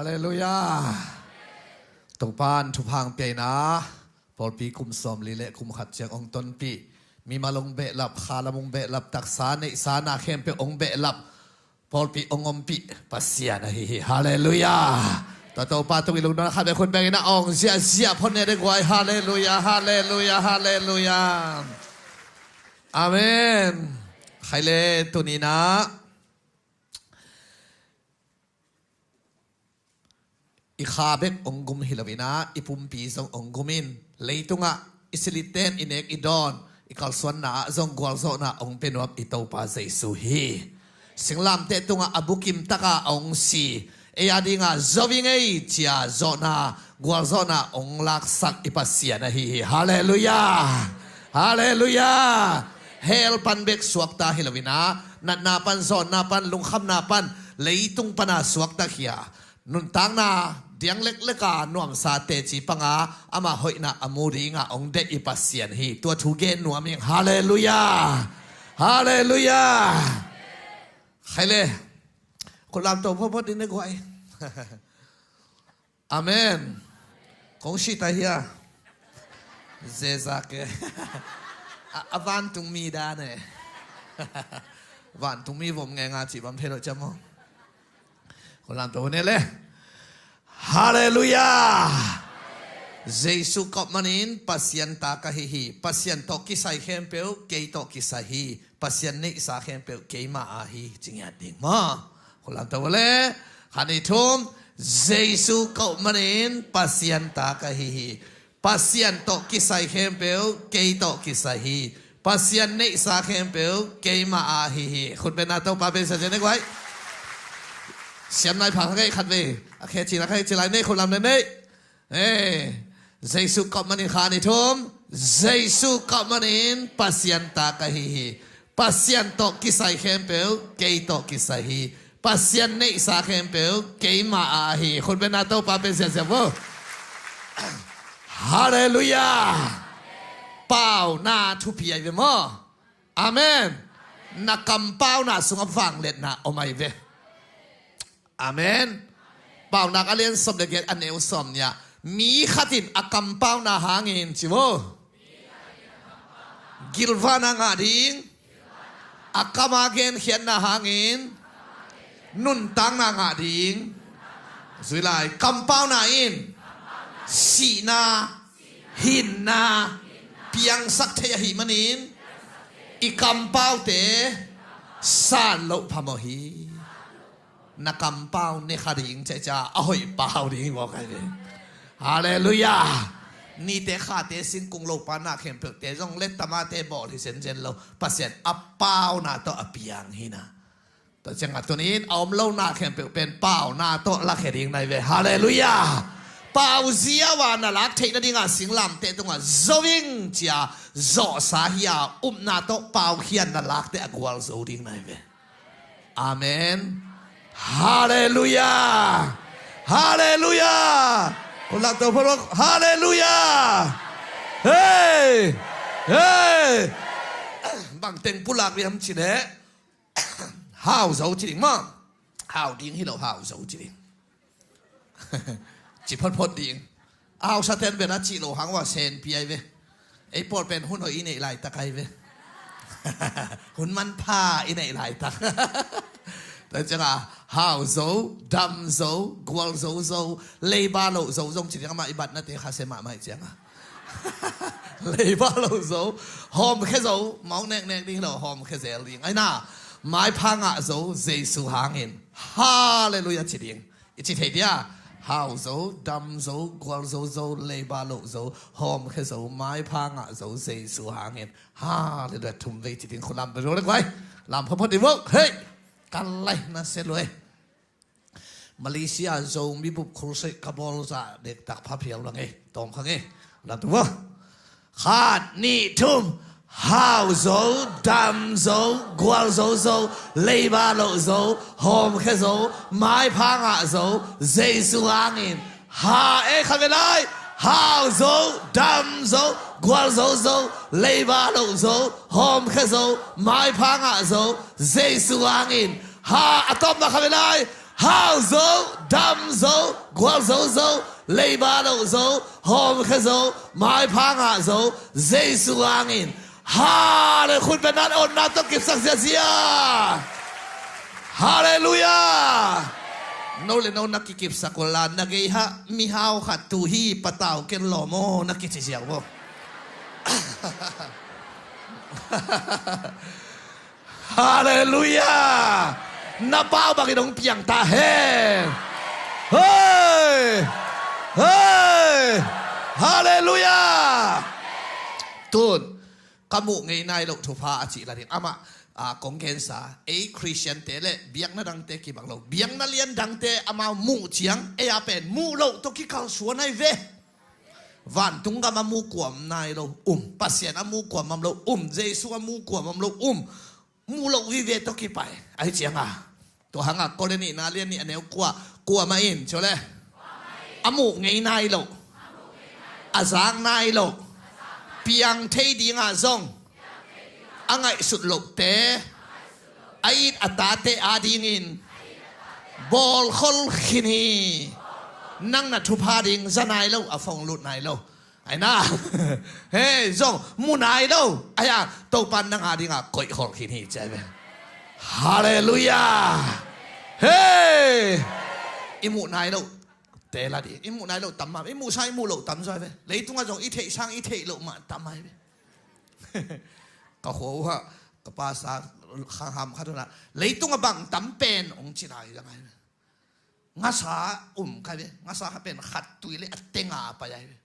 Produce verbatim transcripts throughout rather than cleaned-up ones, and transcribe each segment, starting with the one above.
Halleluiah. Topa'n thupha hong pia-in ah, pawlpi kum sawmli le kum khat ciang hong tonpih, mimal hong behlap, khalam hong behlap, taksa neihsa na khempeuh hong behlap, pawlpi hong ompih Pasian ahi hi. Halleluiah. Tua Topa tung i lungdamna khat bek khut bengin ah hong ziahziah phot ni dek guai. Halleluiah, halleluiah, halleluiah. Amen. Khai le tuni-in ah i kha bek hong gum hi lo-in ah, i pumpi zong hong gum in, leitungah i silitten, i nek i dawn, i kalsuanna ah zong gualzawhna hong pia nuam i Topa Jesu hi. Singlamteh tungah a bukim takin hong si, ei a dingin zo ing ei ci-a zawhna, gualzawhna hong laksak i Pasian ahi hi. Halleluiah. Halleluiah. Hell pan bek suakta hi lo-in ah, natna pan, zawnna pan, lungkhamna pan, leitung pan a suakta khia, nuntakna diang leklek a nuamsa teci panga, ama hoihna a mu dingin hong deih i Pasian hi. Tua thu gen nuam ing. Halleluiah. Halleluiah. Khai le, khut lamto photphot ding ni guai. Amen. Kong si ta hia? Zeza ke. A, a vantungmi dan e. Vantungmi vom ngenga ci bang phelo camo. Khut lamto ne le. Halleluiah. Jesu kop manin Pasian ta ka hi hi. Pasian tawh kisai khempeuh kei tawh kisai hi. Pasian neihsa khempeuh keima a hi, ci ngiat ding maw. Khut lamto le. Khat, nih, thum. Jesu kop manin Pasian ta ka hi hi. Pasian tawh kisai khempeuh kei tawh kisai hi. Pasian neihsa khempeuh keima a hi hi. Khut bengin ah Topa beng sa zen ne guai. Siam nai pha kha kei khat ve. A khe ci la khe ci lai ne, khut lam ne ne. Eh, Jesu kop manin, khat, nih, thum. Jesu kop manin Pasian ta ka hi hi. Pasian tawh kisai khempeuh kei tawh kisai hi. Pasian neihsa khempeuh keima a hi. Khut bengin ah Topa beng ziahziah vo. Halleluiah. Pauna thupi ahi ve maw. Amen. Na kampauna sungah vangliatna om ahi ve. Amen. Paunak a lian sawm le giat, a neu sawmnih ah, mi khat in a kampauna hangin, ci vo, gilvahna ngah ding, a kam a genkhiatna hangin nuntakna ngah ding. Zui lai, kampauna in sihna, hinna piangsak thei ahih manin, i kampaute san loh phamawh hi. Na kampau ne kha ding, ciacia a hoih pau ding hi bawk ahi ve. Halleluiah. Nite, khate, singkung, lopa na khempeuhte zong le tamate bawl hi zenzen lo. Pasian a pauna tawh a piang hi na. Tua ciangah tuni-in a om lo na khempeuh pen pauna tawh lakhia ding na hi ve. Halleluiah. Pau ziau a na lak theih nadingah singlamteh tungah zo ing ci-a zawhsa hi-a, upna tawh paukhiatna lakte a gualzo ding na hi ve. Amen. Halleluiah. Halleluiah. Khut lamto photphot. Halleluiah. Hei. Hei. Bang teng pulak ding hiam cih leh, hau zo ci ding maw. Hau ding hi lo, hau zo ci ding. Ci photphot ding. A hausate'n bel a cih loh hang ua senpi ahi ve. Ei pawl pen hun hoih i neih laitak ahi ve. Hun manpha i neih laitak. Tua ciangah hau zo, dam zo, gualzo zo, leiba loh zo zong ci ding, amah i batnate khasia mahmah ahih ciangah. Leiba loh zo, hawmkhia zo, mawk neknek ding hi lo, hawmkhia zel ding. Ahi na, maipha ngah zo, Jesu hangin. Halleluiah ci ding. I ci thei dia, hau zo, dam zo, gualzo zo, leiba loh zo, hawmkhia zo, maipha ngah zo, Jesu hangin. Halleluiah, thum vei ci ding, khut lam bek zo le guai. Lam photphot ding vo. Hei! Ka lai na se lua e. Malaysia Zomi bup crusade ka bawl zah dektak pha phial lo nge. Tawm kha nge. Lam tu vo. Khat, nih, thum. Hau zo, dam zo, gualzo zo, leiba loh zo, hawmkhia zo, maipha ngah zo, Jesu hangin. Ha, ei, khat vei lai. Hau zo, dam zo, gualzo zo, leiba loh zo, hawmkhia zo, maipha ngah zo, Jesu hangin. Ha, a tawpna khat vei lai. Hau zo, dam zo, gual zo zo, leiba lo zo, hawmkhe zo, maipha ngah zo, Jesu hangin. Hale, khut beng na le otna tawh kipsak ziazia. Halleluiah. No le no na kikipsak uh la, na gei hah mihau khat tu hi, patau ken lawm aw, na kici ziau aw. Halleluiah. Na pau bangin hong piang ta hen. Hei! Hei! Halleluiah. Tun ka muh ngei nai loh thupha a cih la ding. Amah, a, kong gensa, ei Khristiante le biakna dangte kibang lo, biakna lian dangte amau muh ciang ei a pen muh loh tawh kikalsuan ahi ve. Vantung gam a mu kuam nai lo um, Pasian a mu kuam om lo um, Jesu a mu kuam om lo um. Mu loh vive tawh kipai ahi cianga, tua hanga Korin nihna lian nih a neu kua, kuamah in, ciole, a muh ngei nai loh, a zak nai loh, piang thei dingah zong a ngaihsut lohte, a it a tate adingin bawlkhol khin hi. Nang na thupha ding za nai lo, a phone lut nai lo. Aina. Hei, zong mu nai lo. Aia, Topan nang adinga koihkhol khin hi, ci ahi ve. Halleluiah. Hei! I muh nai loh te la ding. I muh nai loh tam mah, i muh sang i muh loh tam zaw ahi ve. Leitungah zong i theih sang i theih loh mah tam ahi ve. Ka khua uh ah, ka pasa khangham khat uh na, leitungah bang tam pen hong ci lai zang ahi ve. Ngasa um kha ve, ngasa kha pen khat tui le a tenga pai ahi ve.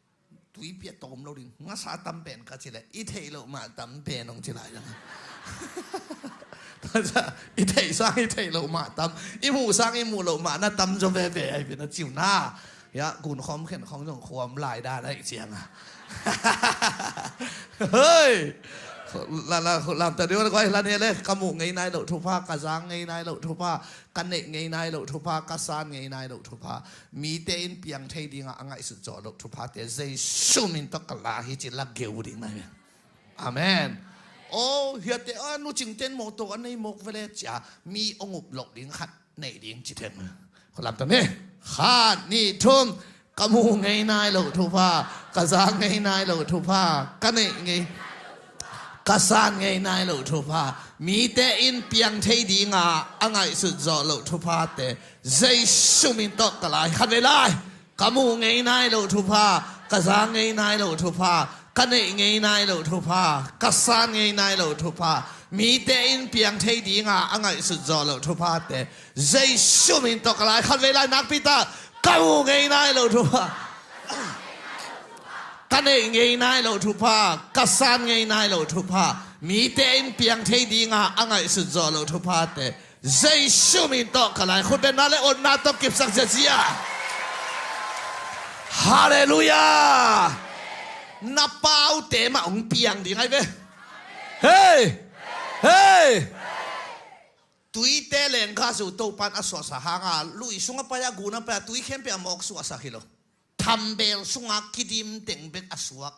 Tuipi a tawm lo ding, ngasa tam pen ka ci le, i theih loh mah tam pen hong ci lai zang. I theih sang i theih loh mah tam, i muh sang i muh loh mah na tam zaw veve ahi ve, na ciu na. Ya, gun khawm khen khawng zong khuam lai dan ahi cianga. Hei! La, la, lamta ding, la ne le, ka muh ngei nai loh thupha, ka zang ngei nai loh thupha, ka neih ngei nai loh thupha, ka san ngei nai loh thupha, mite in piang thei dinga a ngaihsut zawh loh thuphate Jesu min tawh ka la hi ci la geu ding nai ve. Amen. Oh, hiate a nu Cingten mawtaw a nei mawk vele cia, mi ong up loh ding khat nei ding ci theng. Khulam tam hi. Khat, nih, thum. Ka muh ngei nai loh thupha, ka zak ngei nai loh thupha, ka neih ngei, ka san ngei nai loh thupha, mite in piang thei dinga a ngaihsut zawh loh thuphate Jesu min tawh ka lai. Khat vei lai. Ka muh ngei nai loh thupha, ka zak ngei nai loh thupha, ka neih ngei nai loh thupha, ka san ngei nai loh thupha, mite in piang thei dinga a ngaihsut zawh loh thuphate Jesu min tawh ka lai. Khat vei lai nakpi ta. Ka muh ngei nai loh thupha, ka neih ngei nai loh thupha, ka san ngei nai loh thupha, mite in piang thei dinga a ngaihsut zawh loh thuphate Jesu min tawh ka lai. Khut beng na le otna tawh kipsak ziazia. Halleluiah. Na paute mah hong piang ding ahi ve. Hei! Hei! Tuite lenggahzu Topan a suahsa hanga, lui sungah pai a, gun a pai a, tui khempeuh a mawk suahsak hi lo. Thambel sunga kidim teng bek a suak.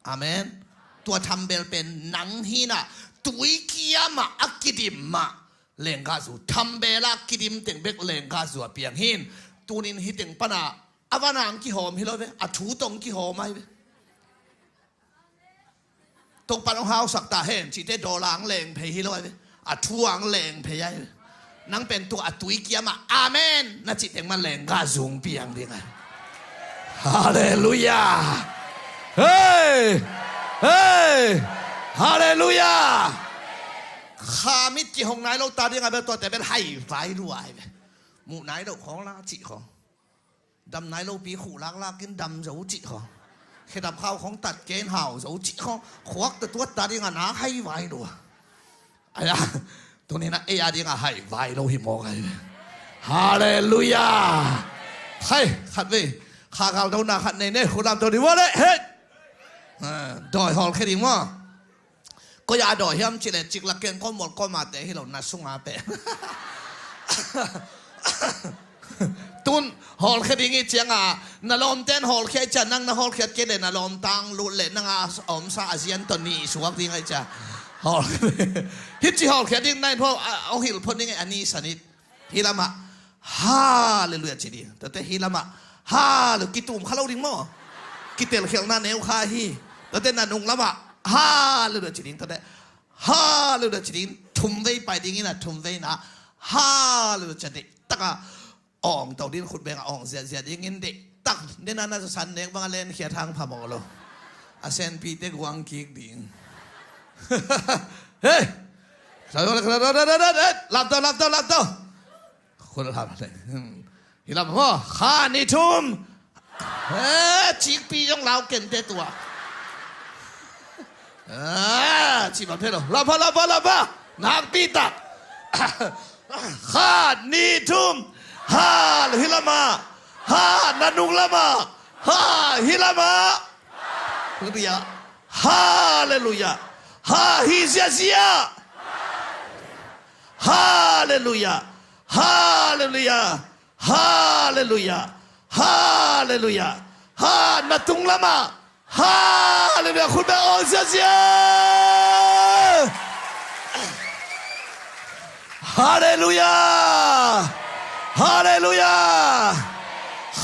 Amen. Tua thambel pen nang hi na, tui kiamah a kidim mah lenggahzu, thambel a kidim teng bek lenggahzu a piang hi. Tunin hih teng pana a van a ang kihawm hi lo ve, a thu tawh ang kihawm ahi ve. Topan hong hausak ta hen cihte dollar ang leng phei hi lo ahi ve. A thu ang leng phei ahi ve. Nang pen tua a tui kiamah amen na cih teng mah lenggahzu piang ding ahi. Halleluiah. Hei! Hei! Halleluiah. Kha mit kihong nai lo ta ding a bel tuate bel hai vai lua ahi ve. Muh nai lo khawng la cih khawng. Dam nai lopi khuh laklak in dam zo cih khawng. Khedap khau khawng tat kei in hau zo cih khawng. Khuak ta tuat ta ding a na hai vai lo a. Aia, tunin a ei a ding a hai vai lo hi mawk ahi ve. Halleluiah. Hai, khat vei. Kha gal do na khat nei ne, khulam to ding vua le, hei. Ah, dawi hawlkhia ding maw. Koi a dawi hiam cih leh ciklak keng kawm mual kawm a te hi lo, na sunga pen. Tun hawlkhia ding i cianga, na lawmten hawlkhia i cia, nang na hawlkhiat kei leh na lawmtang lut leh nang a omsa a zian tawh nih suak ding ahi cia. Hawlkhia. Hih ci hawlkhia ding nai hawh a, a hilh phot ding a ni sanit. Hih lamah Halleluiah ci ding. Tuate hih lamah Halleluiah, kitum kha lo ding maw. Kitelkhialhna neu kha hi. Tuate na nung lamah Halleluiah ci ding. Tuate Halleluiah ci ding. Thum vei pai ding in a, thum vei na Halleluiah ci ding. Taka awng to din, khut bengah awng ziahziah dingin dih tak dena na san nek banga lenkhiat hang phamawh lo. A senpite guang kik ding. Hei! Lapto, lapto, lapto. Khut lam le. Hih lam maw. Kha ni thum. Hei, cikpi zong lau kente tua. Ah, ci bang thei lo. Lapha, lapha, lapha. Nakpi tak. Khat, nih, thum. Hal, hih lamah. Ha, na nung lamah. Ha, hih lamah. Halleluiah. Halleluiah. Ha, hi ziahziah. Halleluiah. Halleluiah. Halleluiah. Halleluiah. Ha, na tung lamah. Halleluiah. Khut beng awng ziahziah. Halleluiah. Halleluiah.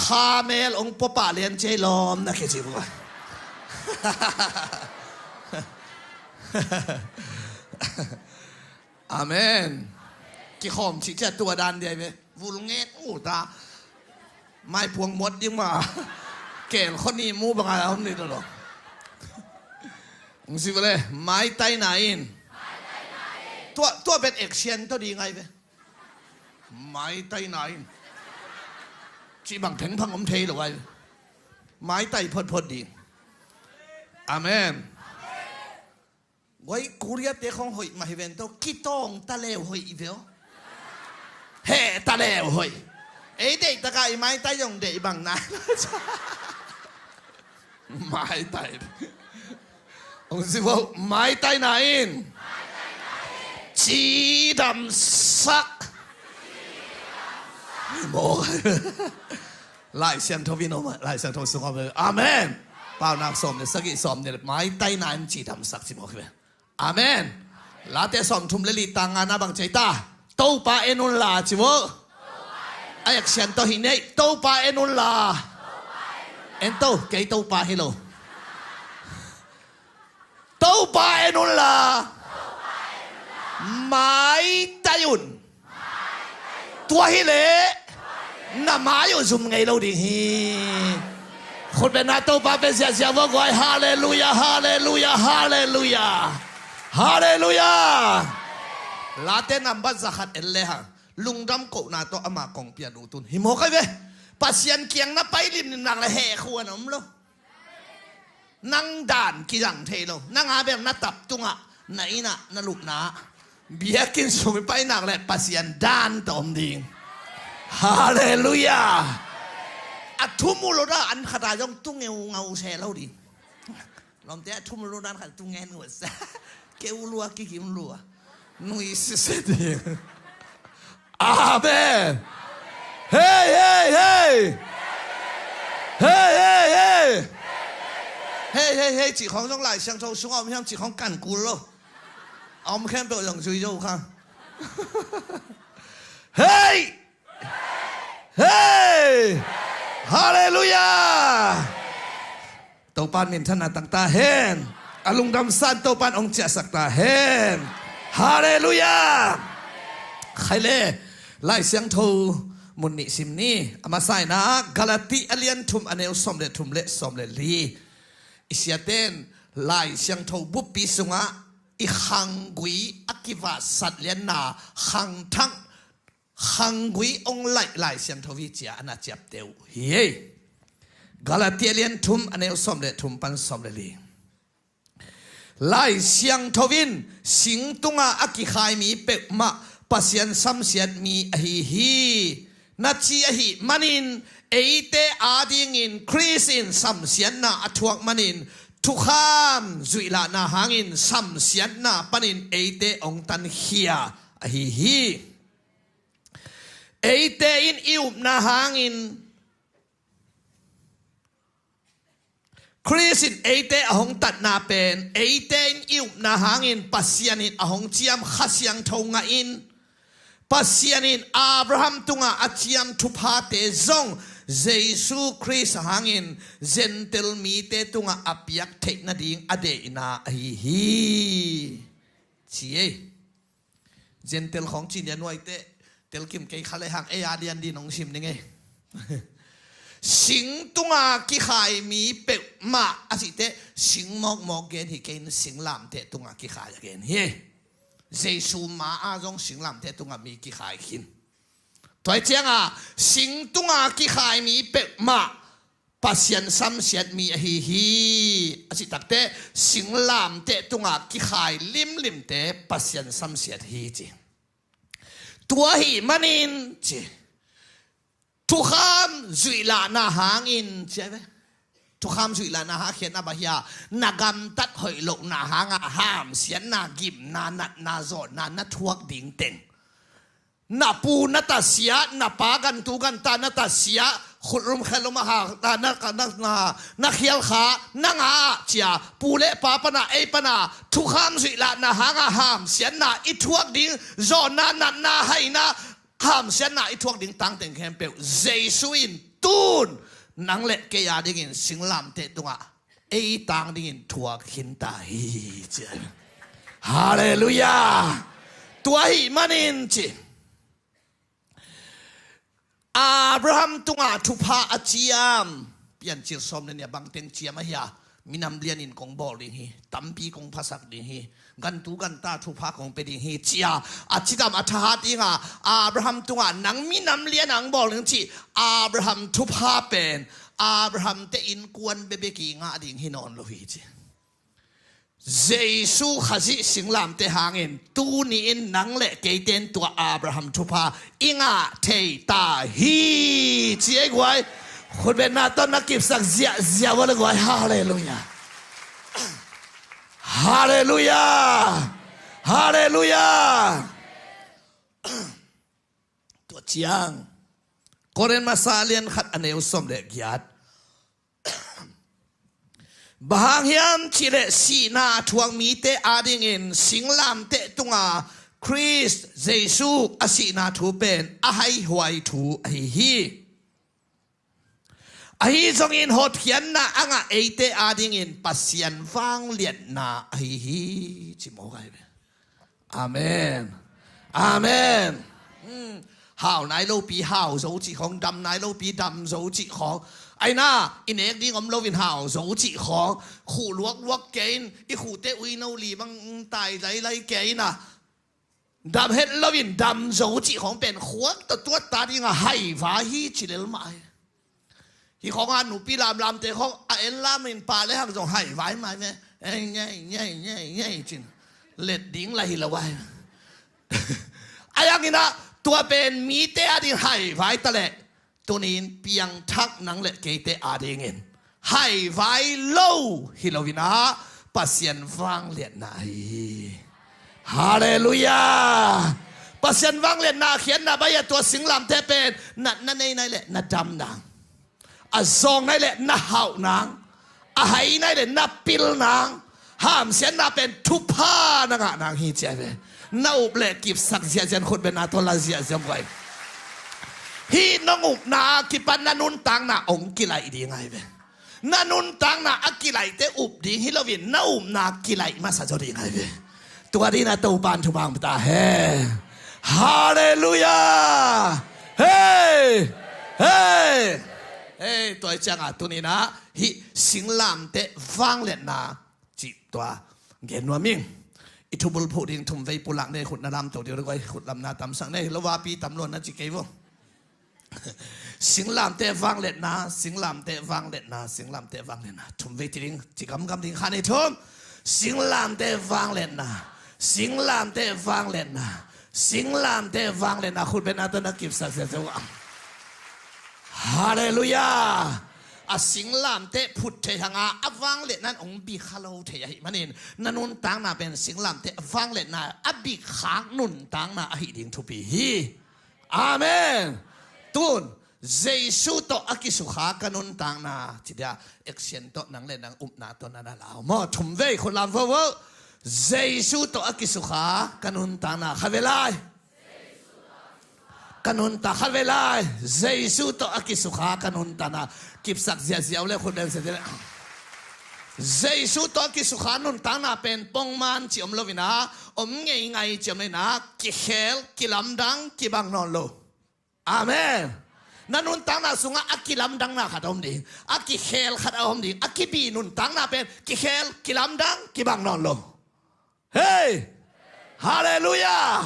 Kha mel ong pua pah lian cei lawm na khe ci bua. Amen. Kikhawm cih ciah tua dan dia ve. Vul nget uh ta. Maipuang muat ding ma. Kel khoni mu banga om ni lo. Ong si vele, maitai na in. Tua, tua bet action to ding ai ve. Maitai na in. Ci bang phengphang om thei lo ai ve. Maitai photphot ding. Amen. Guai, Korea te khong hoih mah hi ven to, kitawng ta leu hoih ve aw. Heh ta leu hoih. Ei deih taka i maitai zong deih bang na. Maitai. Ong si vo, maitai na in. Cidamsak. Maw. Lai Siangtho in om, Lai Siangtho sung om. Amen. Paunak sawm le sagih, sawm le maitai na in cidamsak ci mawk hi ve. Amen. Late sawmthum le li tang ngana bang ci ta? Topa en un la ci vo. A action to hi nei. Topa en un la. En to, kei Topa hi lo. Topa en un la. Maitai un. Tua hi leh na mai uh zum ngei lo ding hi. Khut beng na Topa pe ziahziah vua guai. Halleluiah, halleluiah, halleluiah. Halleluiah. Late nambat zakhat en le hang, lungdam kohna tawh ama kong pia lut un. Hi mawk ai ve. Pasian kiang na pai limlim nak le heh khuan om lo. Nang dan kizang thei lo. Nang a bel na tap tungah, na innah, na lupna, biakinn sung i painak le Pasian dan tawh om ding. Halleluiah. A thum uh lo da an khata zong tu ngeu ngau se lo ding. Lawmte a thum uh lo da an khata tu ngen ngau se. Keu lua kikim lua. Nui sese ding. Amen. Hei, hei, hei. Hei, hei, hei. Hei, hei, hei, cih khawng zong Lai Siangtho sungah om hiam cih khawng kan kul lo. A om khempeuh zong zui zo kha. Hei. Hei. Halleluiah. Topan minthanna tang ta hen. A lungdam san Topan ong ciahsak ta hen. Halleluiah. Khai le, Lai Siangtho mun nih sim ni. A masa in ah Galati a lian thum a neu sawm le thum le sawm le li. I siaten Lai Siangtho buppi sungah i khanggui a kivatsat lianna khangthak khanggui ong laih Lai Siangtho hi ci-a a na ciapteh uh hi. Galati a lian thum a neu sawm le thum pan sawm le li. Lai Siangtho in sing tungah a kikhai mi peuhmah Pasian samsiat mi ahi hi. Na ci ahih manin eite adingin Khrist in samsiatna a thuak manin thukham zuihlahna hangin samsiatna panin eite ong tankhia ahi hi. Eite in i upna hangin, Khrist in eite a hong tatna pen, eite in i upna hangin Pasian in a hong ciam Kha Siangtho ngahin, Pasian in Abraham tungah a ciam thuphate zong Jesu Khrist hangin Gentile mite tungah a piak theih nading a deihna ahi hi, ci ei. Gentile khawng ci nia nuaiteh, telkim kei kha le hang ei a dian din hong sim ning ei. Sing tunga kikhai mi peuhmah a cihteh sing mawkmawk gen hi kei in, singlamteh tunga kikhai a gen hi. Jesu ma a zong singlamteh tunga mi kikhai khin. Tua hi cianga sing tunga kikhai mi peuhmah Pasian samsiat mi ahi hi. A cih takteh singlamteh tunga kikhai limlimte Pasian samsiat hi ci. Tua hi manin ci, thukham zuihlahna hangin ci a ve. Thukham zuihlahna hang khiatna bang hia? Na gamtat hoih lohna hanga hamsiatna, gimna, natna, zawnna na thuak ding teng. Na pu na ta sia, na pa gantu ganta na ta sia, khutrum khelum a ha, na, na, na, na, na khial kha, na nga ah cia, pu le pa pana, ei pana, thukham zuihlahna hanga hamsiatna i thuak ding, zawnna, natna, haina, hamsiatna i thuak ding tangteng khempeuh Jesu in tun nang le kei a dingin singlamteh tungah ei tang dingin thuak khinta hi ci. Halleluiah. Tua hi manin ci, Abraham tungah thupha a ciam, Piancil sawm le nih a bangteng ciam ahi a, minam lianin kong bawl ding hi, tampi kong phasak ding hi, gantu ganta thupha kong pia ding hi cia a cidam a thahat dinga Abraham tungah nang minam lian ang bawl ding ci. Abraham thupha pen Abraham te innkuan bebek i ngah ding hi nawn lo hi ci. Jesu Khazih singlamteh hangin tuni in nang le keiten tua Abraham thupha i ngah thei ta hi ci ei guai. Khutbetna tawh na kipsak ziahziah ua le guai. Halleluiah. Halleluiah. Halleluiah. Tua ciang Korin masa lian khat a neu sawm le giat. Bang hang hiam cihleh sihna a thuak mite adingin singlamteh tunga Khrist Jesu a sihna thu pen a haihuai thu ahi hi. Ahi zongin hotkhiatna a ngah eite adingin Pasian vangliatna ahi hi ci mawk ahi ve. Amen. Amen. Hmm. Hau nai lopi hau zo cih khawng, dam nai lopi dam zo cih khawng. Aina, i nek ding om loin hau zo cih khawng. Khuh luakluak kei in, i khuhte uino li bang tai lailai kei ina. Dam het loin dam zo cih khawng pen khuak tawh tuat ta dinga haivai hi ci lel mah hi. Hih khawng a nupi lamlamte khawng a en lamin pa le hang zong haivai mai ve. Ei, ngei, ngei, ngei, ngei cin. Let ding la hi lo vai. A yang ina tua pen mite ading haivai ta leh. Tunin piangthak nang le keite adingin haivai lo hi lo ina Pasian vangliatna hi. Halleluiah. Pasian vangliatna khiatna bai a tua singlamteh pen na, na nei nai le na dam nang. A zawng nai le na hauh nang. A hai nai le na pil nang. Hamsiatna pen thupha na ngah nang hi ci ahi ve. Na up le kipsak ziahziah in khutbetna tawh la ziahziah guai. Hih nong upna a kipan na nuntakna hong kilaih ding ahi ve. Na nuntakna a kilaihte up ding hi loin na upna kilaih masa zaw ding ahi ve. Tua dina Topan thupha hong pia ta hen. Halleluiah. Hei. Hei. Hei, tua hi cianga tunina hih singlamteh vangliatna cih tua gen nuam ing. I thubul phuh ding thumvei pulak nei, khut na lamto ding rikuai, khut lamna tamsak nei, lo vapi tam luan na ci kei vo. Singlamteh vangliatna, singlamteh vangliatna, singlamteh vangliatna. Thumvei ti ding, ci gamgam ding kha nei thum. Singlamteh vangliatna, singlamteh vangliatna, singlamteh vangliatna. Khutbetna tawh na kipsak ziahziah ua. Halleluiah. A singlamteh phut thei hanga a vangliatna in hong bikha lo thei ahi manin na nuntakna pen singlamteh vangliatna a bikkhak nuntakna ahi ding thupi hi. Amen. Tun Jesu tawh a kisukha ka nuntakna ci dia, action tawh nang le nang upna tawh na na lau maw? Thumvei khut lam vo vo. Jesu tawh a kisukha ka nuntakna kha ve lai. Ka nuntak khat vei lai, Jesu tawh a kisukha ka nuntakna kipsak ziahziah uh le khut beng ziahziah le. Jesu tawh a kisukha nuntakna pen pongman ci om lo inah, om ngeingai ci om lo inah, kikhel, kilamdang, kibang nawn lo. Amen. Na nuntakna sungah a kilamdangna khat a om ding, a kikhel khat a om ding, a kibi nuntakna pen kikhel, kilamdang, kibang nawn lo. Hei! Halleluiah!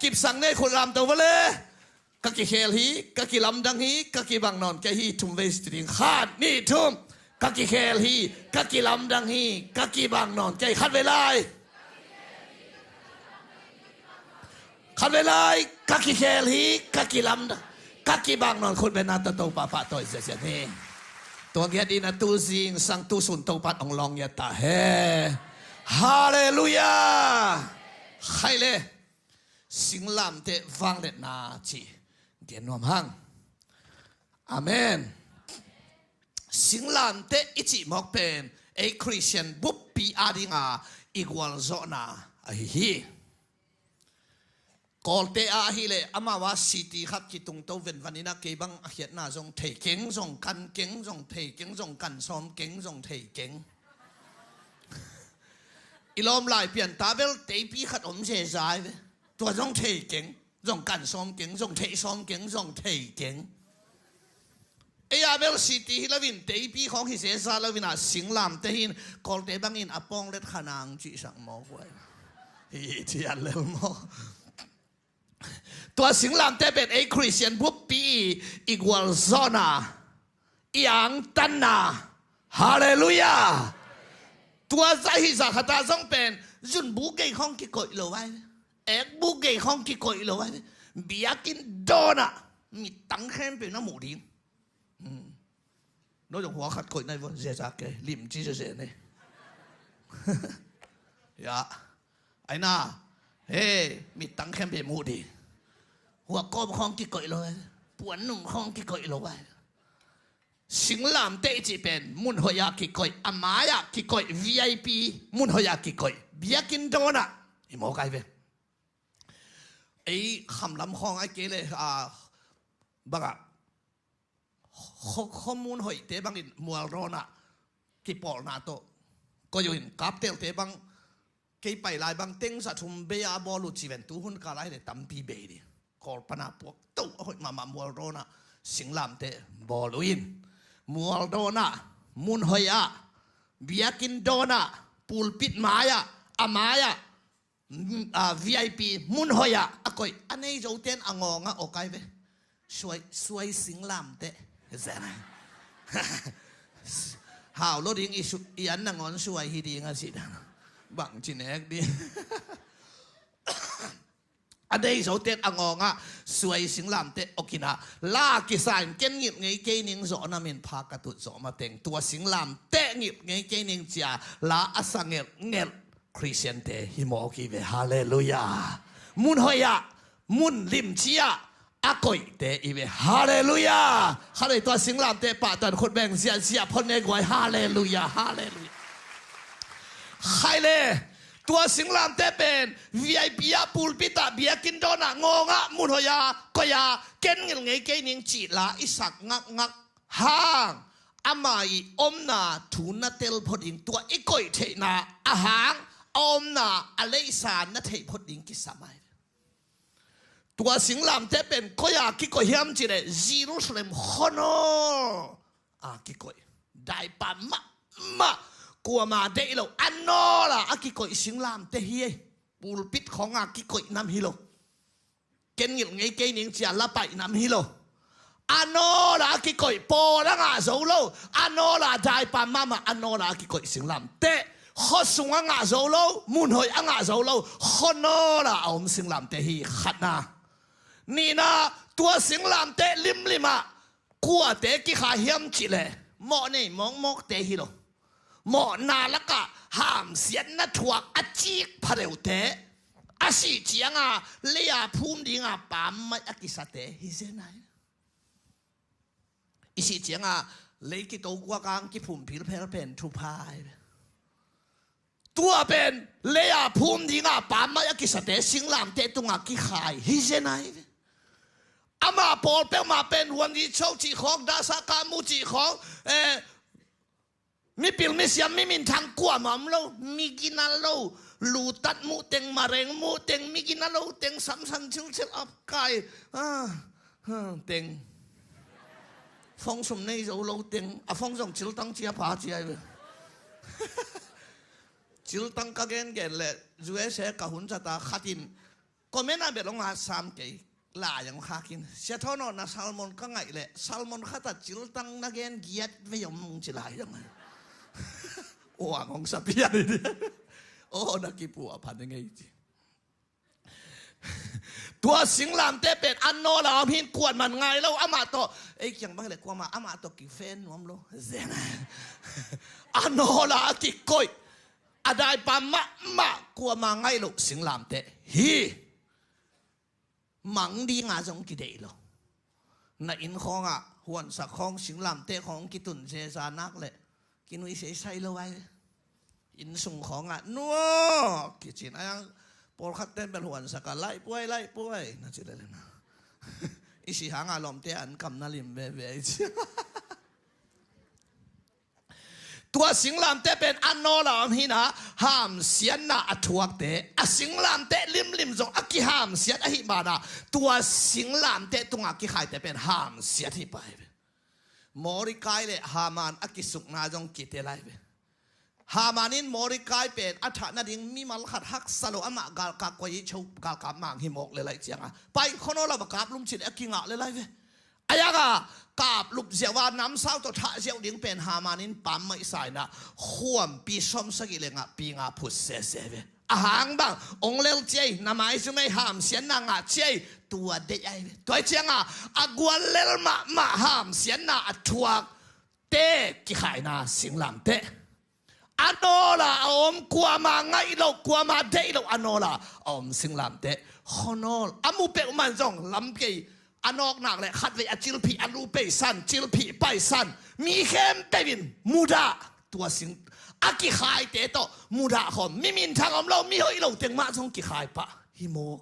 Kipsak nei khut lamto vawle. Ka kikhel hi, ka kilamdang hi, ka kibang nawn kei hi, thum vei ci ding. Khat, nih, thum. Ka kikhel hi, ka kilamdang hi, ka kibang nawn kei. Khat vei lai. Khat vei lai, ka kikhel hi, ka kilamdang, ka kibang nawn khut beng na ta Topa pahtawi ziahziah ni. Tua giat in a tu zingsang tu sun Topa hong lawng ngiat ta hen. Halleluiah. Khaile, singlamteh vangliatna ci gen nuam hang. Amen. Singlamteh i cih mawk pen ei Khristian buppi a dinga i gualzawhna ahi hi. Kawlte ah ahileh amau a city khat kitungto venvan inah kei bang a khiatna zong thei keng, zong kan keng, zong thei keng, zong kan sawm keng, zong thei keng. I lawm lai pian ta bel teipi khat om zezai ve. Tua zong thei keng, zong kan sawm keng, zong thei sawm keng, zong thei keng. Ei a bel city hi loin teipi khawng hi zeza loin ah singlamteh hi in Kawlte bangin a pawng let khanang cihsak mawk uh ai. Hi thiat lel maw? Tua singlamteh pen ei Khristian buppi i gualzawhna, i angtanna. Halleluiah. Tua zah hi zah khatah zong pen zunbu gei khawng kikoih lo ai. Ekbu gei khawng kikoih lo ai. Biakinn dawnah mittang khempeuh na muh ding. No zong hua khat koih nai vua, zia zak kei lim ci zia zia nei. Ya. Aina. He, mittang khempeuh muh ding. Hua kawm khawng kikoih lo ai. Puan nung khawng kikoih lo ai. Singlamteh i cih pen mun hoih ah kikoih, a mai ah kikoih, V I P mun hoih ah kikoih, biakinn dawnah i mawk ai ve. Ei khamlam khawng ai kei le a bangah kho, kho mun hoihte bangin mualdawnah kipawlna tawh koih uh in kaptelte bang kei pai lai bang teng za thum bei a bawl uh ci ven, tu hun kal ai le tampi bei ding. Kawl pana puak to a hoih mahmah mualdawnah singlamteh bawl uh in mualdawnah mun hoih ah biakinn dawnah pulpit mai-ah a mai-ah V I P mun hoih ah a koih a nei zoten a ngawng ah awk ai ve. Suai, suai singlamteh. Hau lo ding i an nangawn suai hi ding a si dan. Bang ci nek ding. A nei zoten a ngawng ah suai singlamteh awk in ah la kisa in ken ngilh ngei kei ning zawh na min pha ka tut zawh mateng tua singlamteh ngilh ngei kei ning cia la a sa ngelhngelh Khristiante hi mawk hi ve. Halleluiah. Mun hoih ah, mun limci ah a koihte hi ve. Halleluiah. Khalei tua singlamteh pahtan khut beng ziahziah phot ne guai. Halleluiah. Halleluiah. Khaile, tua singlamteh pen V I P ah, pulpit ah, biakinn dawnah, ngawng ah, mun hoih ah, koih ah ken ngilh ngei kei ning cih la i sak ngakngak hang ama i omna thu na tel phot ding, tua i koih theihna a hang a omna a leisa na theih phot ding kisam ai. Tua singlamteh pen koi-a kikoih hiam cih leh Jerusalem khuanawl a kikoih. Daipa mahmah, kuama deih lo a nawl a kikoih singlamteh hi ei. Pulpit khawng a kikoih nam hi lo. Ken ngilh ngei kei ning cia la paih nam hi lo. A nawl a kikoih, pawl a ngah zo lo. A nawl a daipa mahmah a nawl a kikoih singlamteh. Khuasung a ngah zo lo, mun hoih a ngah zo lo, khuanawl a a om singlamteh hi. Khatna. Nihna, tua singlamteh limlim ah kuate kikhai hiam cih leh mawh nei mawkmawkte hi lo. Mawhna lakah hamsiatna thuak a cik pha deuhte, a sih cianga lei-a phum dinga pammaih a kisate hi zen ai. I sih cianga lei kito guak ang kiphum philphel pen thupha ai. Tua pen lei-a phum dinga pammaih a kisate singlamteh tunga kikhai hi zen ai. Amah pawl peuhmah pen Huan Zi Cho cih khawng, Dasa Kamu cih khawng, eh, mipil misiam mi minthang kuamah om lo, mi gina lo, lutat muh teng, mareng muh teng, mi gina lo teng, samsan cilcil apkai, ah, ah, teng. Fong sum nei zo lo teng, a fong zong ciltang cia pha cia hi ve. Ciltang ka gengen leh U S A ka hun zata khatin comment ah bel hong a sam kei. Lai hong khak in, Sia Thawn aw, na sermon ka ngaih leh sermon khat ah ciltang na gen giat vei om ung ci lai hong. Uang hong sa pian hi dia. Aw, na kipuah phan hi ngei ci. Tua singlamteh pen a nawl a om hi in, kuaman ngai lo, amah tawh, ei kiang bang leh kuamah amah tawh kifen nuam lo. Zen. A nawl a kikoih, a daipa mahmah, kuamah ngaih loh singlamteh hi. Mang dinga zong kideih lo. Na inn khawngah huansak khawng, singlamteh khawng kitun zeza nak leh kinuih seisai lo ai. Inn sung khawngah nuak kicin ai ang, pawlkhat ten bel huansak a, laih puai, laih puai na ci lelena. I si hanga lawmte an kam na lim veve i ci. Tua singlamteh pen a nawl a om hi-in ah, hamsiatna a thuakte, a singlamteh limlim zong a kihamsiat ahih manin ah, tua singlamteh tungah kikhaite pen hamsiat hi pah hi ve. Mordekai le Haman a kisukna zong kitel ahi ve. Haman in Mordekai pen a thah nading mimal khat haksa lo, amah galkap kua i cho, galkap mang hi mawk lel ahih ciangin, pai, khuanawl ah va kap lum ci leh a kingah lel ahi ve. Ahi hangin a kaplup ziau a namsau tawh thah ziau ding pen Haman in pammaih sa-in ah, khuampi sawmsagih le ngahpi nga phut sese ve. A hang bang, hong lel ci ei, na maizum ei, hamsiatna ngah ci ei, tua deih ahi ve. Tua ahih ciangin a guallel mahmah hamsiatna a thuakte kikhaina singlamteh. A nawl a om, kuamah ngaih loh, kuamah deih loh, a nawl a om singlamteh. Khuanawl a mu peuhmah in zong lam kei, a nawk nak leh khatvei a cilphih, a lu peisan, cilphih paisan. Mi khempeuh in mudah, tua sing a kikhaite tawh mudah khawm. Mi minthang om lo, mi hoih lo teng mah zong kikhai pah hi mawk.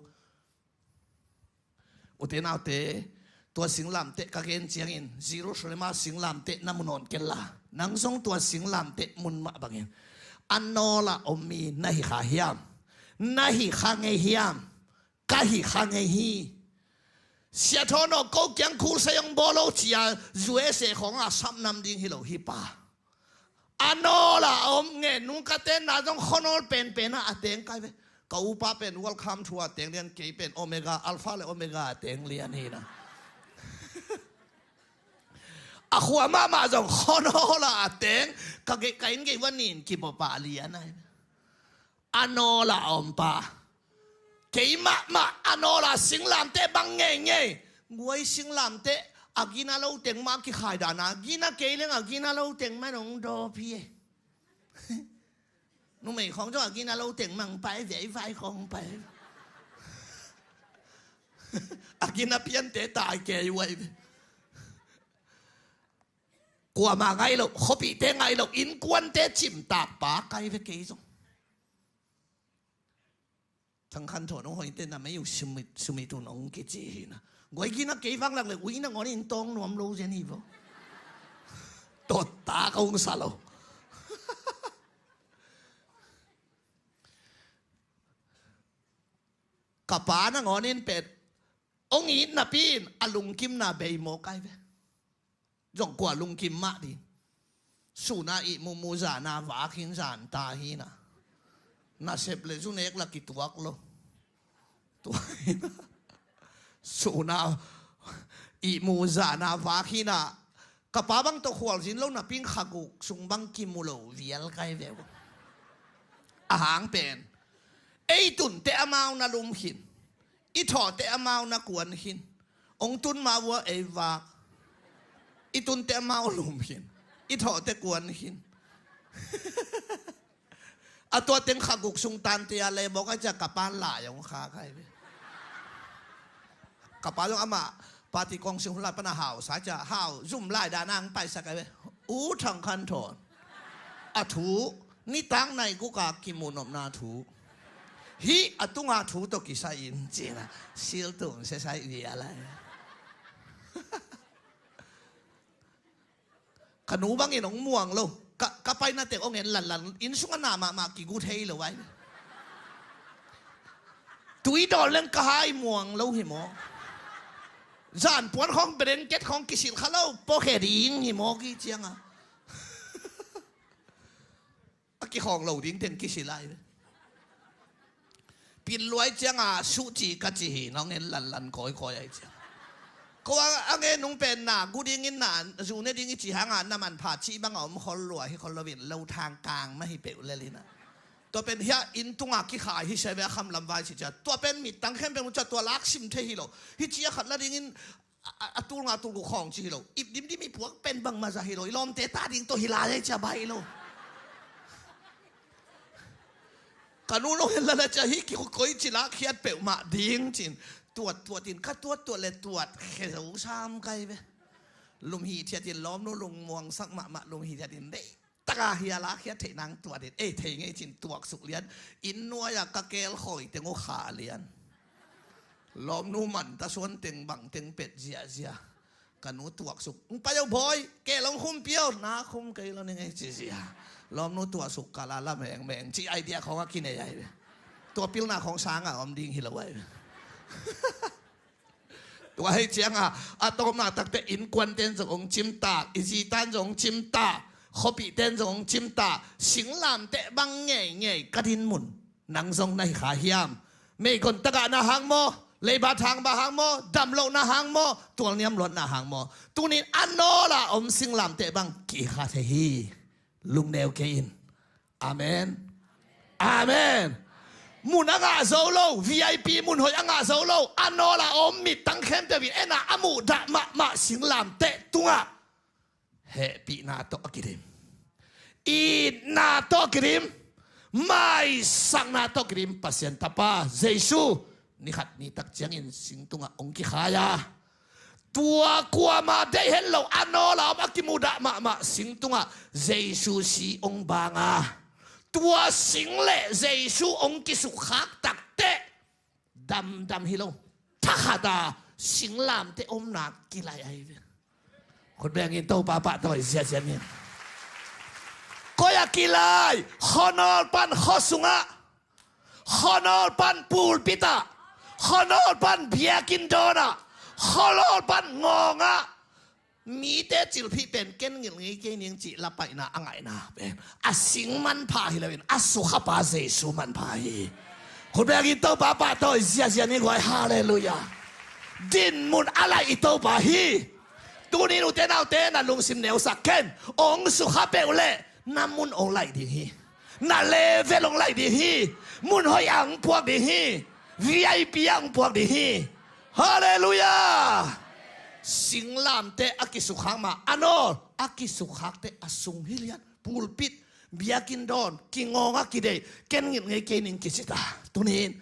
Ute naute, tua singlamteh ka gen ciangin Jerusalem a singlamteh na mu nawn kei la, nang zong tua singlamteh mun mah bangin a nawl a om mi na hi kha hiam? Na hi kha ngei hiam? Ka hi kha ngei hi. Sia Thawn aw, ko kiang khulsai hong bawl o ci-a U S A khawng a sapnam ding hi lo hi pa. A nawl a om nge, nungkate na zong khuanawl penpen a a teng kai ve. Ka upa pen Welcome to a teng lian, kei pen Omega, Alpha le Omega a teng lian hi na. A khua mahmah zong khuanawl a a teng, ka gei, ka inn gei ua nin kibawl pah lian ahi. A nawl a om pa. Kei mahmah a nawl a singlamteh bang ngeingei. Guai singlamteh a gina lo teng mah kikhai dan a, gina kei leng a gina lo teng mah hong dawp hi e. Numei khawng zong a gina lo teng mah hong pai ve, vai khawng hong pai. A gina piante tai kei uai ve. Kuamah ngaih loh, khuapihte ngaih loh, innkuante cimtak pa kai ve kei zong. Thang Khan Thawn hong hoih teh na mei uh sumit, sumit un hong kici hi na. Guai gina kei vang lak leh ui na ngawn in tawng nuam lo zen hi vo. Tawttak hong sa lo. Ka pa na ngawn in pen hong it napi in a lungkimna bei mawk ai ve. Zong kua lungkim mah ding. Sun a ihmu mu, zan a vak hi in, zan ta hi na. Nasep le zu nek la kituak lo. Tua hi na. Sun a ihmu, zan a vak hi na. Ka pa bang tawh khualzin lo napi in khaguk sung bang kimu lo vial kai ve uh. A hang pen, ei tun teh amau na lum khin. I thawh teh amau na kuan khin. Hong tun ma ua ei vak. I tun teh amau lum khin. I thawh teh kuan khin. A tua teng khaguk sung tante a le mawk a cia ka pa lai hong khak ai ve. Ka pa zong amah pati kong sing hun lai pan a hau sa cia hau zum lai dan a hong paisak ai ve. U Thang Khan Thawn. A thu, nitak nai guk a kimu nopna thu. Hih a tunga thu tawh kisai in cina. Sil tung sesai vial ai. Ka nu bangin hong muang lo. Ka, ka paina teng hong en lanlan. Inn sungah na mahmah kigu thei lo ai. Tui dawn leng ka hai muang lo hi maw. Zan puan khawng blanket khawng kisilh kha lo. Pawkhia ding hi maw ki cianga. A kikhawng lo ding teng kisilh ai ve. Pinluai cianga suhci ka ci hi nong en lanlan kawikawi ai ciang. Ko a, a nge nung pen na gu dingin na zu ne ding i ci hanga na manpha cih banga om khol lua hi khol loin lo thang kang mah hi peuh lelina. Tua pen hia inn tunga kikhai hi seve a khamlam vai ci cia. Tua pen mittang khempeuh cia tua lak sim thei hi lo. Hi cia khat la dingin a, a, a tulnga tulgu khawng ci hi lo. Ip dimdim i puak pen bangmah zah hi lo. I lawmte ta ding tawh hi lai ai cia bai lo. Ka nu nong en lala cia hi kikoi ci lakkhiat peuhmah ding cin. Tuat tuat in ka tuat tuat le tuat khe zo sam kai ve. Lum hi thiat in lawmnu lungmuang sak mahmah lum hi thiat in dei. Taka hi a lakkhiat theih nang tuat in ei thei ngei cin tuak suk lian. Inn nuai a ka keel khawi teng uh kha lian. Lawmnu man ta suan teng bang teng pet ziahziah. Ka nu tuaksuk. Hong pai o bawi, kei long khum pio, na khum kei lo ning ei ci zia. Lawmnu tuaksuk ka la la mengmeng ci idea khawng a kinei ai ve. Tua pilna khawng sanga om ding hi lo ai ve. Tua hei cianga a tawpna takte innkuanten zong hong cimtak, i zitan zong hong cimtak, khuapihten zong hong cimtak, singlamteh bang ngeingei ka din mun. Nang zong na hi kha hiam? Meigong tagahna hang maw? Leiba thangba hang maw? Damlohna hang maw? Tualniam luatna hang maw? Tunin a nawla om singlamteh bang kihi kha thei hi. Lungneu kei in. Amen. Amen. Mun a ngah zo lo, V I P mun hoih a ngah zo lo, a nawla om mittang khempeuh in ena a muhdah mahmah singlamteh tungah hehpihna tawh a kidim, itna tawh a kidim, maisakna tawh a kidim Pasian Tapa Jesu nikhat nitak ciangin singtungah hong kikhai a, tua kuama deih het lo a nawla om a kimudah mahmah singtungah Jesu si hong bang a, tua sing le Jesu hong kisukkhak takteh damdam hi lo, thakhat a singlamteh omna kilai ahi ve. Khut bengin Topa pahtawi ziahziah ni. Koi a kilai? Khuanawl pan khua sungah, khuanawl pan pulpit ah, khuanawl pan biakinn dawnah, khuanawl pan ngawngah, mite cilphih pen ken ngilh ngei kei ning cih lapaihna a ngaihna pen a sing manpha hi loin a sukhapa Jesu manpha hi. Khutbengin Topa pahtawi ziahziah ni guai. Halleluiah. Dinmun a laih i Topa hi. Tunin ute naute na lungsim neusak ken, ong sukha peuh leh na mun ong laih ding hi. Na level ong laih ding hi. Mun hoih a ong puak ding hi. V I P a ong puak ding hi. Halleluiah. Singlamteh a kisukkhak mah a nawl, a kisukkhakte a sung hi lian. Pulpit, biakinn dawn, kingawng a kideih, ken ngilh ngei kei ning kicita. Tunin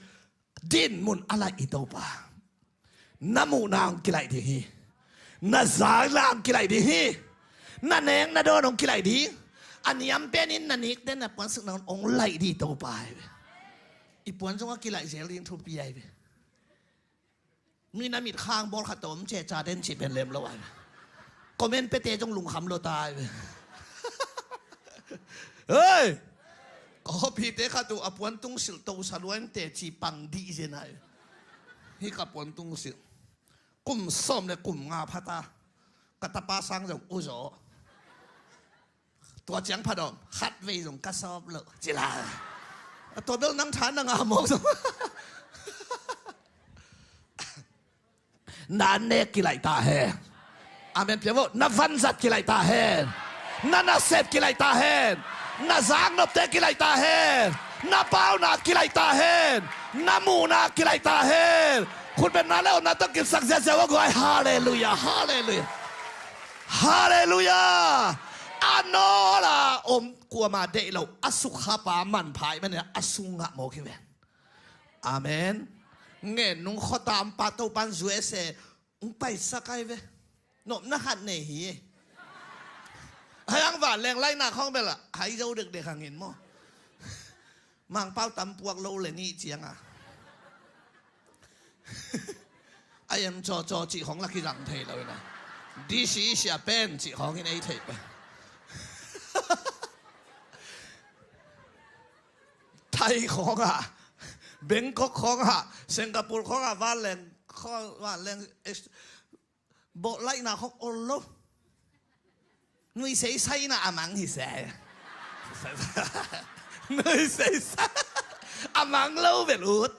dinmun a laih i Topa. Na muhna ong kilaih ding hi. Na zakna ong kilaih ding hi. Na nek na dawn ong kilaih ding. A niam penin na nikte na puansukna ong laih ding i Topa hi ve. I puan zong a kilaih zel ding thupi ahi ve. Mi na mit khang bawl khat tawh om cehca den cih pen lem lo ahi ve. Comment pete zong lungkham lo ta ahi ve. Hei! Ka hopite khat uh a puan tungsilh to saluain teci pang dih zen ahi. Hi ka puan tungsilh. Kum sawm le kum nga phata. Ka tapa sang zong uzaw. Tua ciang phadawm khat vei zong ka sawp lo. Cila. A tua bel nang tha na nga mawk zong. Na nek kilaih ta hen. Amen pia vo. Na vanzat kilaih ta hen. Na nasep kilaih ta hen. Na zaknopte kilaih ta hen. Na pauna kilaih ta hen. Na muhna kilaih ta hen. Khutbetna le omna tawh kipsak ziazia vo guai. Halleluiah. Halleluiah. Halleluiah. A nawla om kuama deih lo a sukkhapa manpha i manin a sung ngah mawk hi ven. Amen. Ngen nung khuata om pa Topan zuese ung paisak ai ve. Nopna khat nei hi. Hai ang van leng laina khawng bela hai zo dekdek hangin maw. Mangpau tam puak lo le nih cianga. A A M cawcaw cih khawng la kizang thei lo ina. D C sia pen cih khawng in ei thei pen. Thai khawngah, Bangkok khawngah, Singapore khawngah, vanleng khawng, vanleng ex-, bawh laihna khawng ol lo. Nuisei saina a mang hi se. Nuisei sa a mang lo bel ut.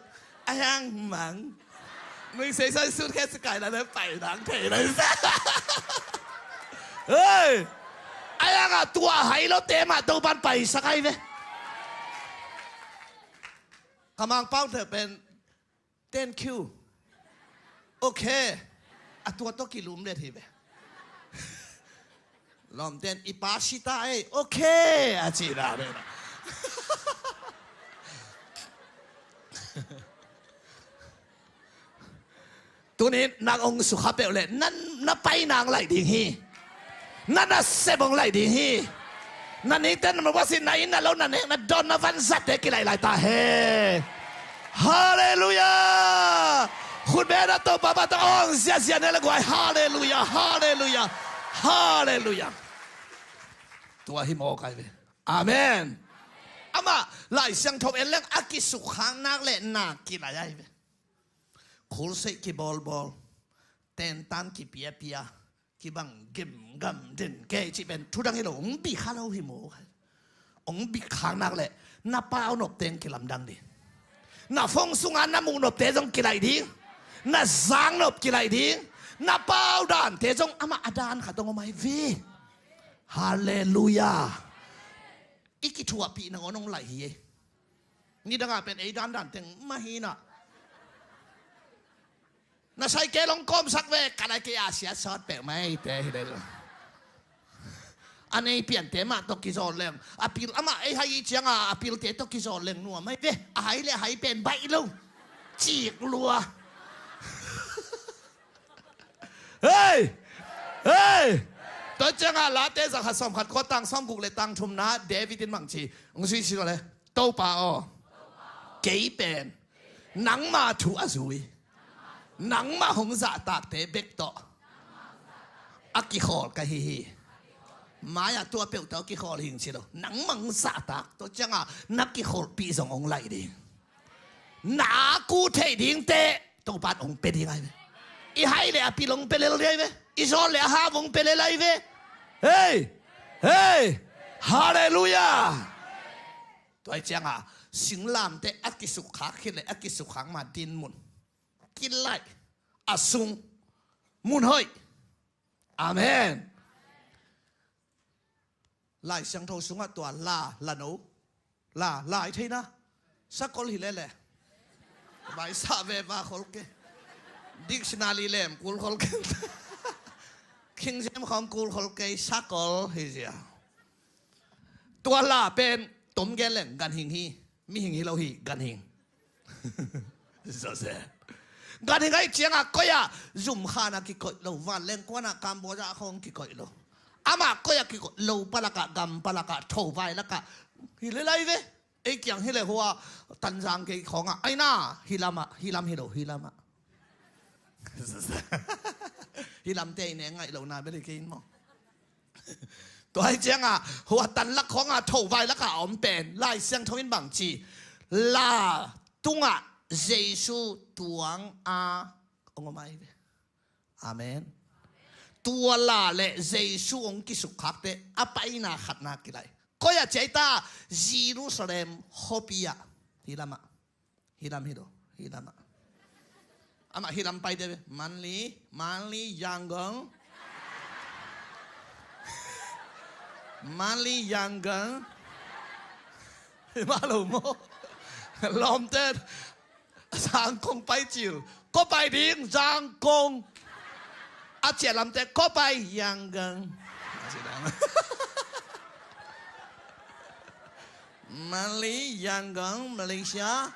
A hiang mang. Nuisei sa suitcase kai la le pai nang thei la sa. Hei. A hiang a tua hai lo te mah Topan paisak ai ve. Ka mang pau te pen Thank you. Okay. A tua tawh kilum let hi ve. Lawmten i pa sita ei. Okay. A ci na ve. Tunin nang ong sukha peuh le nan na pai nang lai ding hi. Na nasep hong laih ding hi. Na ningte na mawk a sin na inn na lo na nek na dawn na vanzatte kilaih lai ta hen. Halleluiah. Khut beng na Topa mah tawh awng ziazia ne le guai. Halleluiah. Halleluiah. Halleluiah. Tua hi mawk ai ve. Amen. Amah Lai Siangtho en leng a kisukkhak nak le na kilaih ai ve. Khulseih kibawlbawl, tentan kipiapia, kibang gemgam den kei cih pen thudang hi lo, hong bikha lo hi maw. Hong bikha nak leh na pau nopte hong kilamdang ding. Na phone sunga na muh nopte zong kilaih ding. Na zak nop kilaih ding. Na pau dante zong amah a dan khat hong om ai ve. Halleluiah. I kithuahpih nangawn hong laih hi ei. Nidangah pen ei dandan teng mah hi na. Na cycle hong kawmsak ve, ka lai kei a sia sawt peuh mai te hi lel. A nei piante mah tawh kizawl leng a pil amah ei hai i cianga a pilte tawh kizawl leng nuam mai ve. A hai le a hai pen baih lo. Cik lua. Hei! Hei! Tua cianga Late zakhat sawmkhat kua tang sawmguk le tang thumna David in bangci hong zui si le, Topa aw, kei pen nangma thu a zui, nangma hong zahtakte bek tawh a kikhawl ka hi hi. Mai-ah tua peuh tawh a kikhawl hing ci lo, nangma hong zahtak tua cianga na kikholhpih zong hong laih ding. Na ku theih dingte Topan hong pia ding ai ve. I hai le a pil hong pia lel ding ai ve. I zawl le a hau hong pia lel ai ve. Hei! Hei! Halleluiah. Tua hi cianga singlamte a kisukkhak khit le a kisukkhak ma dinmun kilaih a sung mun hoih. Amen. Lai Siangtho sungah tua la, la no, la, la i theina sakol hi lele. Vai sa ve va khol ke. Dictionary lem kul khol ke. King James khawng kul khol ke sakol hi zia. Tua la pen tom gen leng ganhing hi. Mihing hi lo hi, ganhing. Joseph. Ganhing ahi cianga koi-ah zumkhan a kikoih lo, vanleng kuan ah Cambodia khawng kikoih lo. Amah koi-ah kikoih lo palakah, gam palakah, thovai lakah hi lel ai ve. Ei kiang hi le hua Tanzang kei khawngah aina hi lamah, hi lam hi lo, hi lamah. Hi lamte i ne ngaih lo na bel hi kei in maw. Tua hi cianga hua tan lak khawnga thovai laka a om pen Lai Siangtho in bangci la tungah Jesu tuang a hong om ai ve. Amen. Tua la le Jesu hong kisukkhakte a paina khatna kilaih. Koi-ah ciaita? Jerusalem khuapi ah. Hi lamah. Hi lam hi lo, hi lamah. Amah hi lam paite ve. Manli, Manli, Yangon. Manli, Yangon. Hi mah lo maw. Lawmte Zangkong pai cil. Ko pai ding Zangkong. A ciah lamte ko pai Yangon. Manli, Yangon, Malaysia.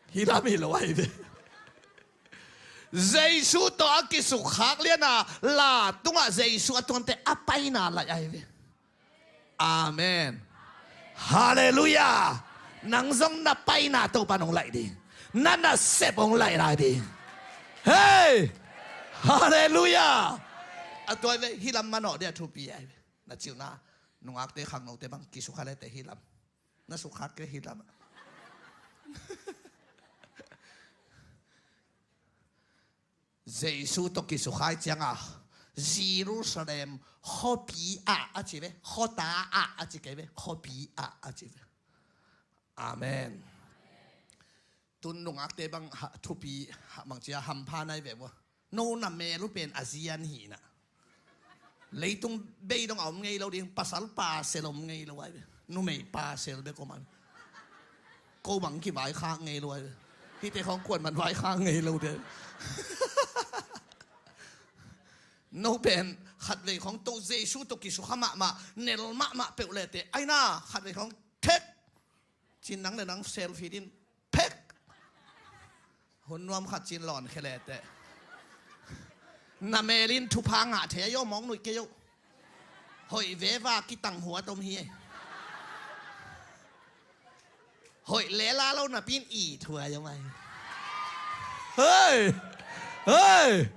Hi lam hi lo ai ve. Jesu tawh a kisukkhak liana la tungah Jesu a tuante a paina laih ai ve. Amen. Halleluiah. Nang zong na paina Topa nong laih ding. Na nasep hong laih lai ding. Hei! Halleluiah! A tua ve, hih lam manawh ding a thupi ahi ve. Na cihna, nungakte khangnote bang kisukha lete hih lam. Na sukha kei hih lam. Jesu tawh kisukha ciangah Jerusalem khuapi ah a ci ve, khuata ah a ci kei ve, khuapi ah a ci ve. Amen. Tun nungakte bang ha, thupi ha, bang cia hampha nai ve vua. No na mel uh pen a zian hi na. Leitung bei dong a om ngei lo ding, pasal pasel om ngei lo ai ve. Numei pasel bek om ai ve. Ko bang kivaikhak ngei lo ai ve. Hihte khawng kuan man vaikhak ngei lo ding. No pen khatvei khawng to Jesu tawh kisukha mahmah, nel mahmah peuh lete. Aina khatvei khawng thek. Cin nang le nang selfie din. Phek! Hun nuam khat cin lawn khia lete. Na melin thupha ngah thei a, yo mawng nuih kei yo. Hoih veva kitang huat om hi ei. Hoih lela lo napin i thua yo mai. Hei! Hei!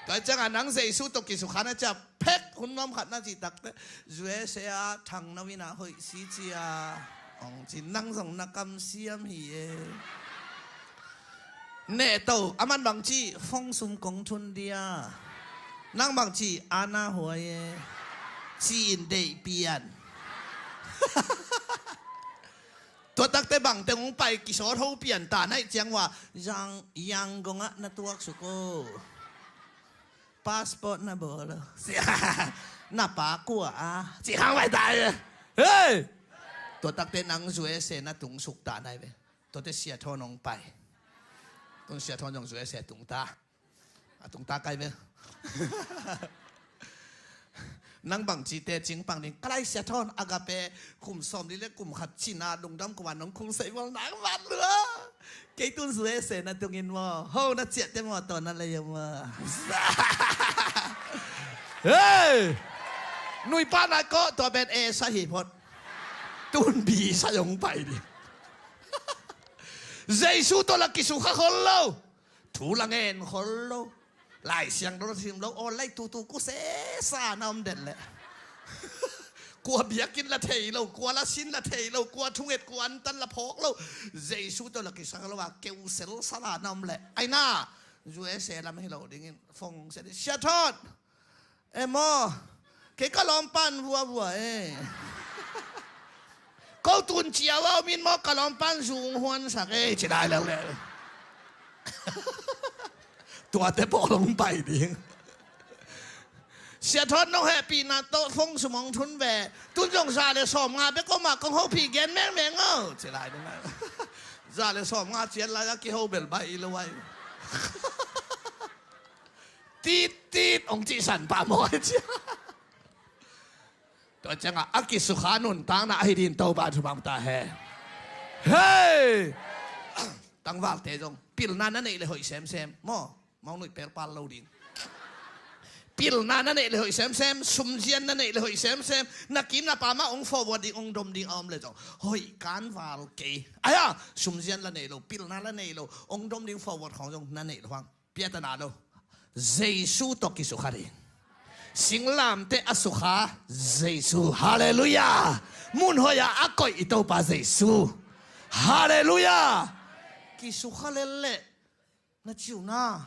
Tua ciangah nang Jesu tawh kisukha na ciap. Phek hun nuam khat na cih takte, U S A ah thang na win ah hoih si cia. Ong ci nang zong na kamsiam hi e. Nehto, a man bang ci, fong sum kong thun dia. Nang bang ci, ana huai e. Ci in deih pian. Tua takte bangte hong pai kisawt ho pian ta naih ciang ua, Yang, Yangon ah na tuak suk o. Passport na bawl lo. Sia, na pa kua a? Ci hang vai tai ve. Hei! Tua takte nang U S A na tung suk ta nai ve. Tuate Sia Thawn hong pai. Tun Sia Thawn zong U S A tung ta. A tung ta kai ve. Nang bang cite cingpang ding. Ka lai Sia Thawn Agape kum sawm li le kum khat cina lungdam kuman nong khung sei bawl nang vat lua. Kei tun U S A na tungin maw, ho na ciahte maw, tawh na lei maw. Hei! Nuipa nai kawh, tua pen A sa hi phot. Tun B sa hong pai ding. Jesu tawh la kisukha khol lo. Thu la ngen khol lo. Lai Siangtho la sim lo, aw lai tutu ku sesa na om den leh. Kua biakinn la thei lo, kua la sin la thei lo, kua thunget, kua antan la phawk lo. Jesu tawh la kisang lo a, keu sel sala na om leh. Aina, U S A lam hi lo dingin, fong sia ding, Sia Thawn. E maw, kei ka lawmpan vuavua e. Ko tun cia ua min maw ka lawmpan zung huansak e, ci lai leu le. Tuate pawl hong pai ding. Sia Thawn nong hehpihna tawh fong sum hong thun ve. Tun zong za le sawm nga bek om a kong hopih gen mengmeng o, ci lai ding. Za le sawm nga cian lai a kiho bel bai lo ai. Tit tit hong cihsan pah maw ai cia. Tua ciangah a kisukha nuntakna ahi din Topa thupha ta hen. Hei! Tangvalte zong pilna na neih le hoih semsem maw. Mawng nuih pelpal lo din. Pilna na neih le hoih semsem, sumzian na neih le hoih semsem, na kim na pam ah hong forward ding, hong dom ding a om le zong hoih kanval kei. Aia, sumzian la nei lo, pilna la nei lo, hong dom ding forward khawng zong na neih lo hang. Piatana lo. Jesu tawh kisukha ding. Singlamteh a sukha Jesu. Halleluiah. Mun hoih ah a koih i Topa Jesu. Halleluiah. Kisukha lel leh na ciu na.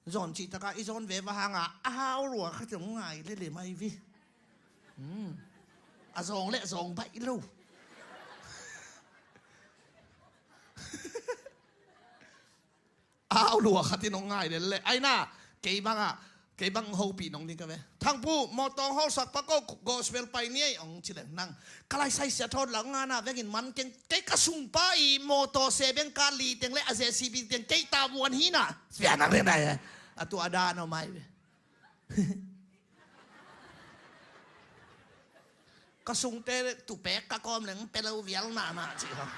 Zawn cih takah i zawn ve va hanga a hau lua kha ciang ngai lele mai vi. Hmm. A zawng leh zawng baih lo. Au lua khatin hong ngai lel le. Aina, kei bangah, kei bang hopih nong ding ka ve. Thangpu, mawtaw hong hausak pak ko, gospel pai ni ei hong ci leng nang. Ka lai sai Sia Thawn lau ngana vengin man keng, kei ka sungpa i mawtaw se beng ka li teng le a J C B teng kei ta vuan hi na. Sia nang le nai. A tu a dan hong mai ve. Ka sungte tupek ka kawm leng pelo vial nana cih hong.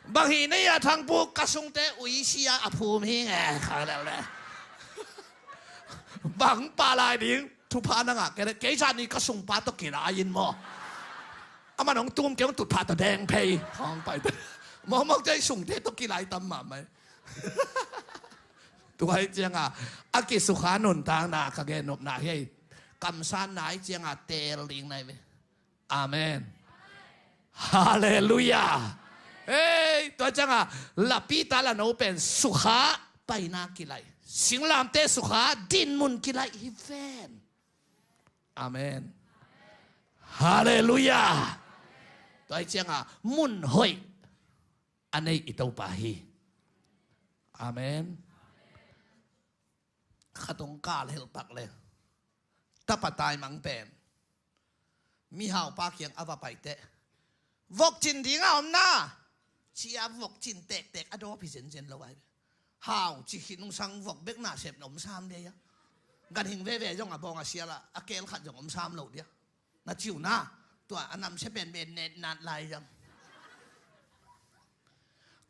Bang hi nei a Thangpu ka sungte uisia a phum hi nge kha lel le. Bang pa lai ding thupha na ngah kei le kei zani ka sungpa tawh kilai in maw. Aman hong tum kei hong tutphah tawh deng phei hong pai te. Mawkmawkte i sungte tawh kilai tam mahmah hi. Tua ahih ciangin a kisukha nuntakna ka gen nopna hi. Kamsanna ahih ciangin teel ding na hi ve. Amen. Halleluiah. Hei, tua ciangin lapita lano pen sukha paina kilai, singlamteh sukha dinmun kilai hi ven. Amen. Halleluiah. Tua ahih ciangin mun hoih a nei i Topa hi. Amen. Khat hong kal helh pak le, tapa taimang pen mihaupa kiang a va pai teh, vok cin ding a om na, ci-a vok cin tektek a dawp hi zenzen lo ai. Hau ci khit nungsang vok bek nasep na om sam dia. Ganhing veve zong a bawng a sial a, a keel khat zong om sam lo dia. Na ci uh na, tua a namsia pen ben netnat lai zang.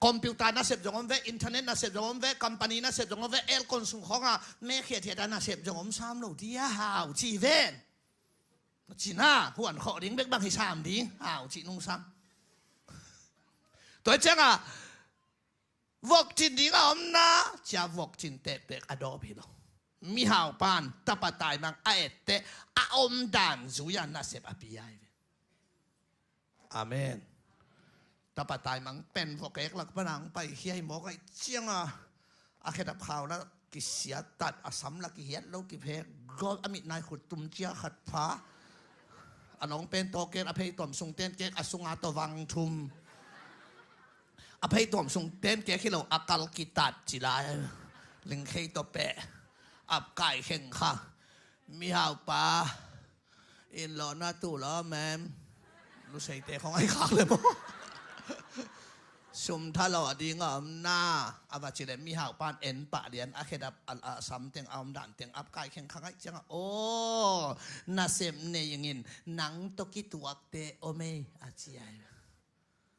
Computer nasep zong om ve, internet nasep zong om ve, company nasep zong om ve, aircon sung khawng a me khiathiat a nasep zong om sam lo dia, hau ci ven. Na ci na, huan khawh ding bek bang hi sam ding, hau ci nungsang. Tua ciangin vok cin ding a om na, ci-a vok cin tektek a dawp hi lo. Mihaupa'n tapa taimang a et teh a omdan zui-a nasep a pia hi ve. Amen. Tapa taimang pen vok ek lak pan a hong paikhia hi mawk ahih ciangin a khedap khau la kisiat tat, a sam la kihiat lo kiphek, gawp a mit nai khut tum cia khat pha. A lawng pen tawh kek, a phei tuam sung ten kek, a sunga tawh vang thum. A phei tuam sung ten kek hi lo, a kal kitat ci lai. Lingkhei tawh peh. Ap kai kheng kha. Mihaupa, inn lawhna tu lo mem. Luseite khong ai khak le maw. Sum tha lo a ding a om na, a va ci le mihaupa'n en pah lian a khedap a, a sam teng a omdan teng ap kai kheng kha ngaih ciangin, aw, nasep nei ing in, nang tawh kituakte om ei a ci ai.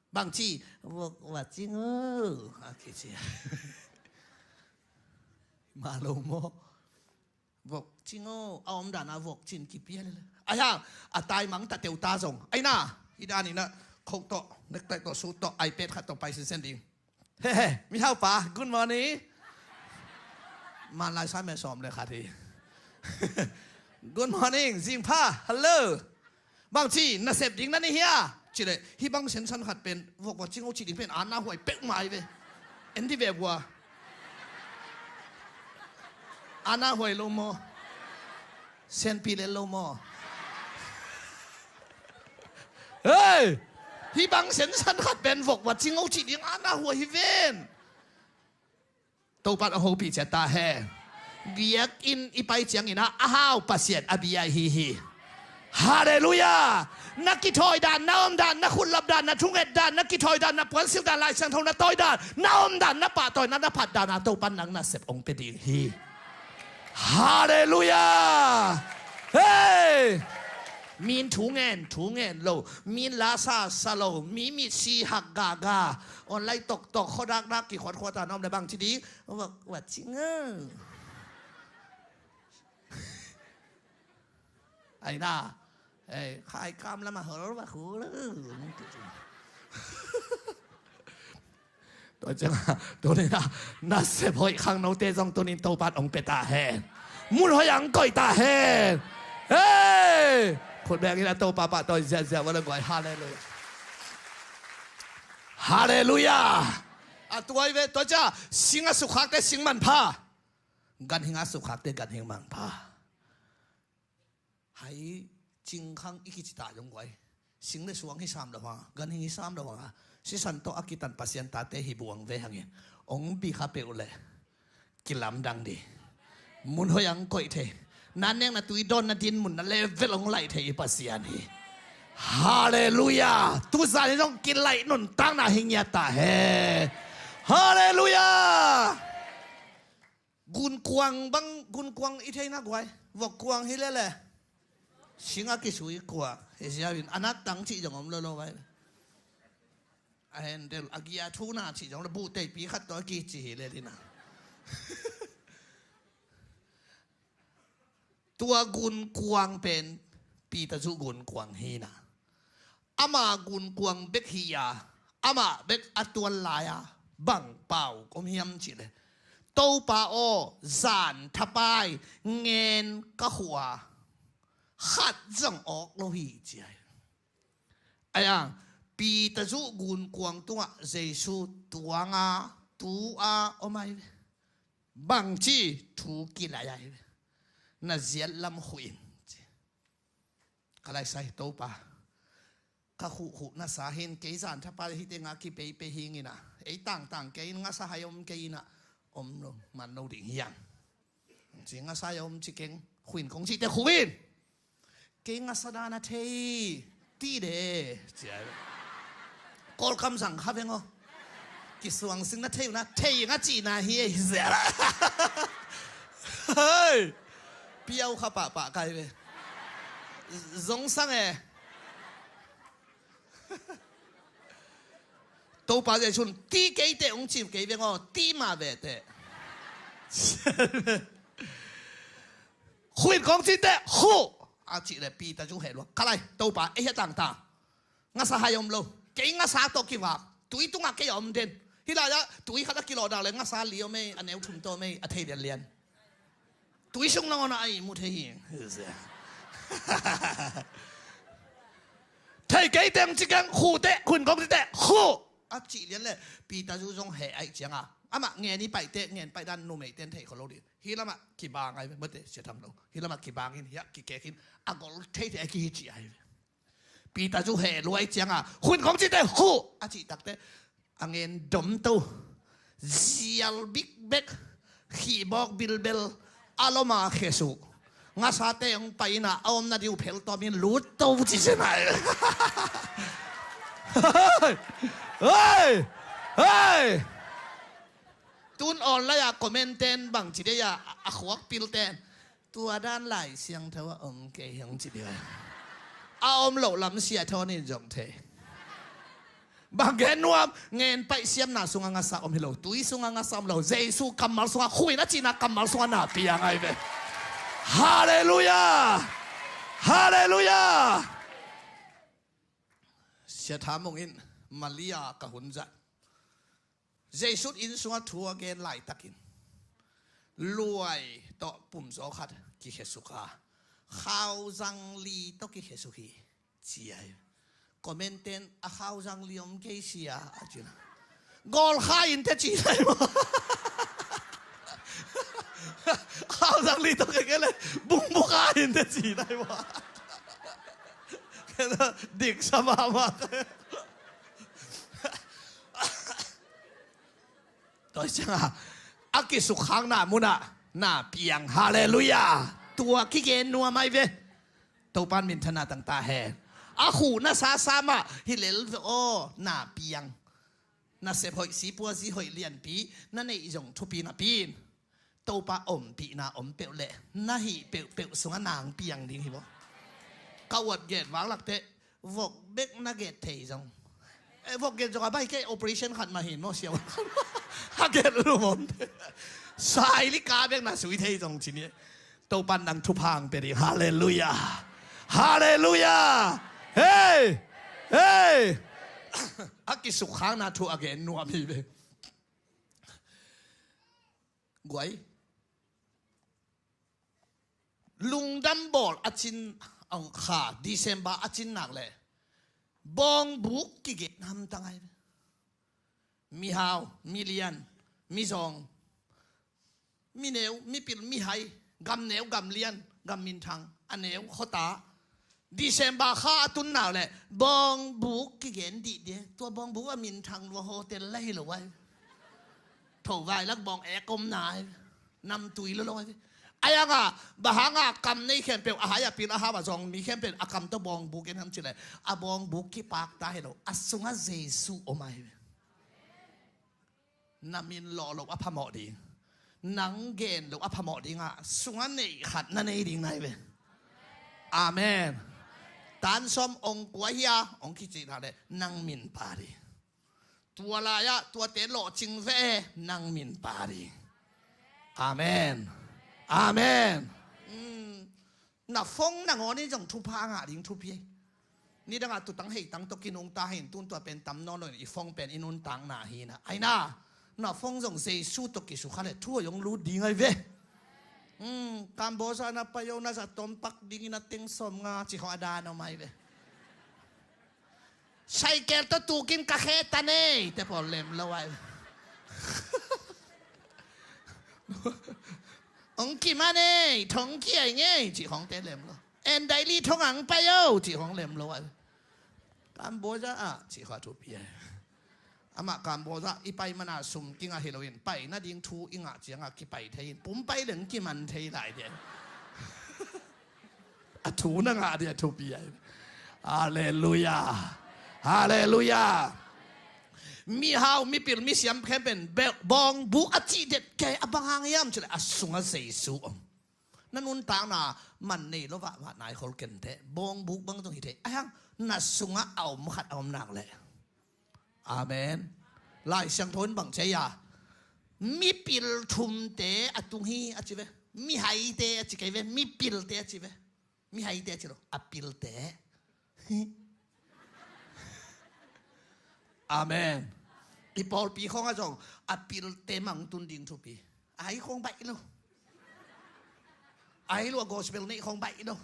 Bang ci, vok va cing o a kici. Ma lo maw. Vok cing o, a omdan a vok cin kipia lele. Ai hang, a taimang ta teu ta zong. Ai na, i dan in a, coat tawh, necktie tawh, suit tawh, iPad khat tawh pai sinsen ding. He he, mihaupa, good morning. Manlai sa me sawm le khat hi. Good morning, zingpha, hello. Bang ci, nasep ding na ni hia? Ci le, hih bang sensan khat pen, vok va cing o ci ding pen, ana huai pek mai ve. En di ve bua. Ana huai lo maw. Senpi le lo maw. Hei! Hih bang sensan khat pen vok va cing o ci ding ana huai hi ven. Topa'n a hopih ciat ta hen. Biakinn i pai ciangin a, a hau Pasian a bia ahi hi. Halleluiah. Na kithawi dan, na om dan, na khutlap dan, na thunget dan, na kithawi dan, na puansilh dan, Lai Siangtho na tawi dan, na om dan, na pahtawi dan, na phat dan a Topa'n nang nasep hong pia ding hi. Halleluiah. Hei! Min thu ngen, thu ngen lo. Min la sa, sa lo. Mi mitsi hak gaga. Online toktok, khuadakdak, kikhuatkhuat a na om le bang ci ding. Vok va cing o. Ai na. Ei, khai kam lam a hol va khu lo. Tua ciang a, tuni na, nasep hoih khangnote zong tunin Topa'n hong pia ta hen. Mun hoih ah hong koih ta hen. Hei! Khut beng in a Topa pahtawi ziahziah va le guai. Halleluiah. Halleluiah. A tuai ve, tua ciang a, sing a sukkhakte sing manpha. Ganhing a sukkhakte ganhing manpha. Hai cingkhang i kici ta zong guai. Sing le suang hi sam lo hang a, ganhing hi sam lo hang a, sisan tawh a kitan Pasian tate hi buang ve hangin, hong bi kha peuh le kilamdang di. Mun hoih ah hong koih thei. Na nek na tui dawn na dinmun na level hong laih thei i Pasian hi. Halleluiah. Tuzan in zong kilaih nuntakna hi ngiat ta hen. Halleluiah. Gunkuang bang, gunkuang i thei na guai. Vok kuang hi lele. Sing a kisui kuang hi ziau in, a nak tang cih zong om lolo vai. A hen del a gia thu na cih zong le buh teipi khat tawh a kici hi lele na. Tua gunkuang pen Peter Zu gunkuang hi na. Ama gunkuang bek hi a, Amah bek a tuan lai-a bang pau om hiam cih leh, Topa aw, zan thapai ngen ka khuh a, khat zong awk lo hi, ci ai. Ai-a, Peter zuh gunkuang tungah Jesu tuang a, tu a om ai ve. Bangci thu kilai ai ve. Na ziat lam khuh in, ci. Ka laisai, Topa, ka khuh khuh na sa hi in, kei zan thapai hi teng a kipeipei hi ing a, ei tangtang kei in, ngasa hai om kei in a, om lo, man lo ding hi hang. Ci, ngasa hai om ci keng, khuh in kong cih teh khuh in. Kei ngasa dan a thei, ti de, ci ai. Kawlkam zang kha veng aw. Kisuang sing na thei uh na, thei ing a cihna hi ei, ci ai. Hei! Piau kha pahpah kai ve. Zong sang e. Topa Jesu'n, ti kei teh, hong ci kei veng aw, ti mah ve teh. Khuh in kong cih teh khuh a cih leh Peter zuh heh lua. Ka lai, Topa, ei hia tangtang. Ngasa hai om lo. Kei ngasa tawh kivak, tui tungah kei a om den. Hih lai-ah tui khat a kilawh nak leh ngasa li om ei, a neu thum tawh om ei, a thei lianlian. Tui sung nangawn a ihmu thei hi. Thei kei teng ci keng, khuh teh, khuh in kong cih teh khuh a cih lian leh Peter zuh zong heh ahih ciangin, amah ngen i paih teh, ngen paih dan numeite'n thei khol lo ding. Hih lamah kibang ai ve, mate, Sia Tham Lo. Hih lamah kibang in, hiah kikek in, a gol theithei a kici ai ve. Peter zuh heh lua ahih ciangin, khuh in kong cih teh khuh a cih tak teh, a ngen dom to, zial bikbek, khihbawk bilbel, a lom a khesuk, ngasate hong pai in a, a omna ding uh pheltawm in lut to, ci zen ai. Hei! Hei! Hei! Tun online ah comment-te'n bangci dei a, a khuak pilte'n, tua dan Lai Siangtho ah om kei hi, hong ci ding. A om loh lam Sia Thawn in zong thei. Bang gen nuam, ngen paih siamna sungah ngasa om hi lo, tui sungah ngasa om lo, Jesu kammal sungah khuh in a cihna kammal sungah na piang ai ve. Halleluiah! Halleluiah! Sia Tha Mung in Malaysia ka hun zat, Jesu'n inn sungah thu a gen laitakin luai tawh pumzaw khat kikhesuk a, khauzang li tawh kikhesuk hi, ci ai. Comment-te'n, a khauzang li om kei, Sia, a ci na. Gawlkha in teh ci nai maw. Khauzang li tawh kei kei leh bungbukha in teh ci nai maw. Diksa mahmah. Tua ciangin a kisukkhakna munah na piang, halleluiah. Tua kigen nuam ai ve. Topa'n minthanna tang ta hen. A khuh na sasa mah hi lel ve aw, na piang. Nasep hoih, sipuazi hoih lianpi na neih zong thupi napi in, Topa ompihna om peuh leh na hih peuhpeuh sungah nang piang ding hi maw. Ka uat gen vak lak teh, vok bek na gen thei zong, eh, vok gen zong a bai kei, operation khat mah hi maw, siau. A gen lum om. Sailika bek na sui thei zong ci ni. Topa'n nang thupha hong pia ding. Halleluiah. Halleluiah. Hei! Hei! A kisukkhakna thu a gen nuam hi ve. Guai, lungdam bawl a cin, a kha December a cin nak leh bawngbuk kigen hamtang ai ve. Mihau, milian, mizawng, mineu, mipil, mihai, gamneu, gamlian, gamminthang, a neu, khuata, December kha a tun nak leh bawngbuk kigen dih dih. Tua bawngbuk a minthang lua hotel la hi lo ai. Tho vai lak bawng ek om nai. Namtui lo lo ai. Ai anga, bang hanga kam nei khempeuh, a hai a pil, a hau a zawng mi khempeuh a kam tawh bawngbuk gen ham ci leh, a bawngbuk kipak ta hi lo. A sungah Jesu om ai. Na min lawh loh a phamawh ding, nang gen loh a phamawh ding a, sungah neih khat na nei ding nai ve. Amen. Tan sawm ong kua hia, ong kicihna leh nang min pha ding. Tua lai-ah tuate lawhcing ve, nang min pha ding. Amen. Amen. Hmm. Na phone nangawn in zong thupha ngah ding thupi. Nidangah tutang heitang tawh kinungta hi in, tun tua pen tam nawn lo in, i phone pen i nuntakna hi na. Ai na, na phone zong Jesu tawh kisukha leh thu a hong lut ding ai ve. Hmm, Cambodia na pai o, na za tawm pak dingin a teng sawm nga ci khawng a dan om ai ve. Cycle tawh tukin ka khe ta nei te pawl lem lo ai ve. Hong kim a nei, thong kiai ngei ci khawng te lem lo. En daily thong ang pai o ci khawng lem lo ai. Cambodia ah ci kha thupi ai. Amah Cambodia i pai mana sum kingah hi loin, pai nading thu i ngah ciangah kipai thei in, pum pai leng kiman thei lai ding. A thu na ngah ding a thupi ai. Halleluiah. Halleluiah. Mihau, mipil, misiam khempeuh in bawng buk a cih det kei a, bang hang hiam cih leh a sungah Jesu om. Na nuntakna man nei lo vahvah nai khol kei inteh. Bawng buk bang zong hi thei. Ahi hang na sungah a om khat a om nak leh. Amen. Lai Siangtho in bang ci a, mipil thumte a tung hi a ci ve. Mihaite a ci kei ve. Mipilte a ci ve. Mihaite a ci lo. A pilte. Amen. I pawlpi khawngah zong a pilte mah hong tun ding thupi. Ai khawng baih lo. Ai lo a gospel neih khawng baih lo.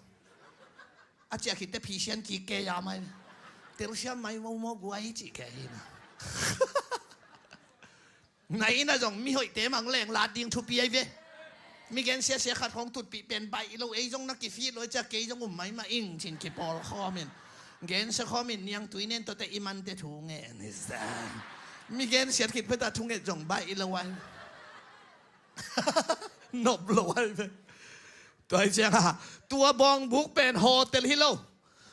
A ciah khitte phisian kik kei a mai. Telsiam mai momo guai cih kei hi na. Na inn ah zong mihoihte mah hong lenglat ding thupi ai ve. Mi gensiasia khat khawng tutpih pen baih lo, ei zong na kifit lo, ei ciah kei zong um maimah ing cin kipawl khawmin. Gensia khawmin niangtui nen tawte i mante thu ngen hi sa. Mi gensiat khit peta thunget zong baih lo ai. Nop lo ai ve. Tua hi cianga tua bawng buk pen hotel hi lo.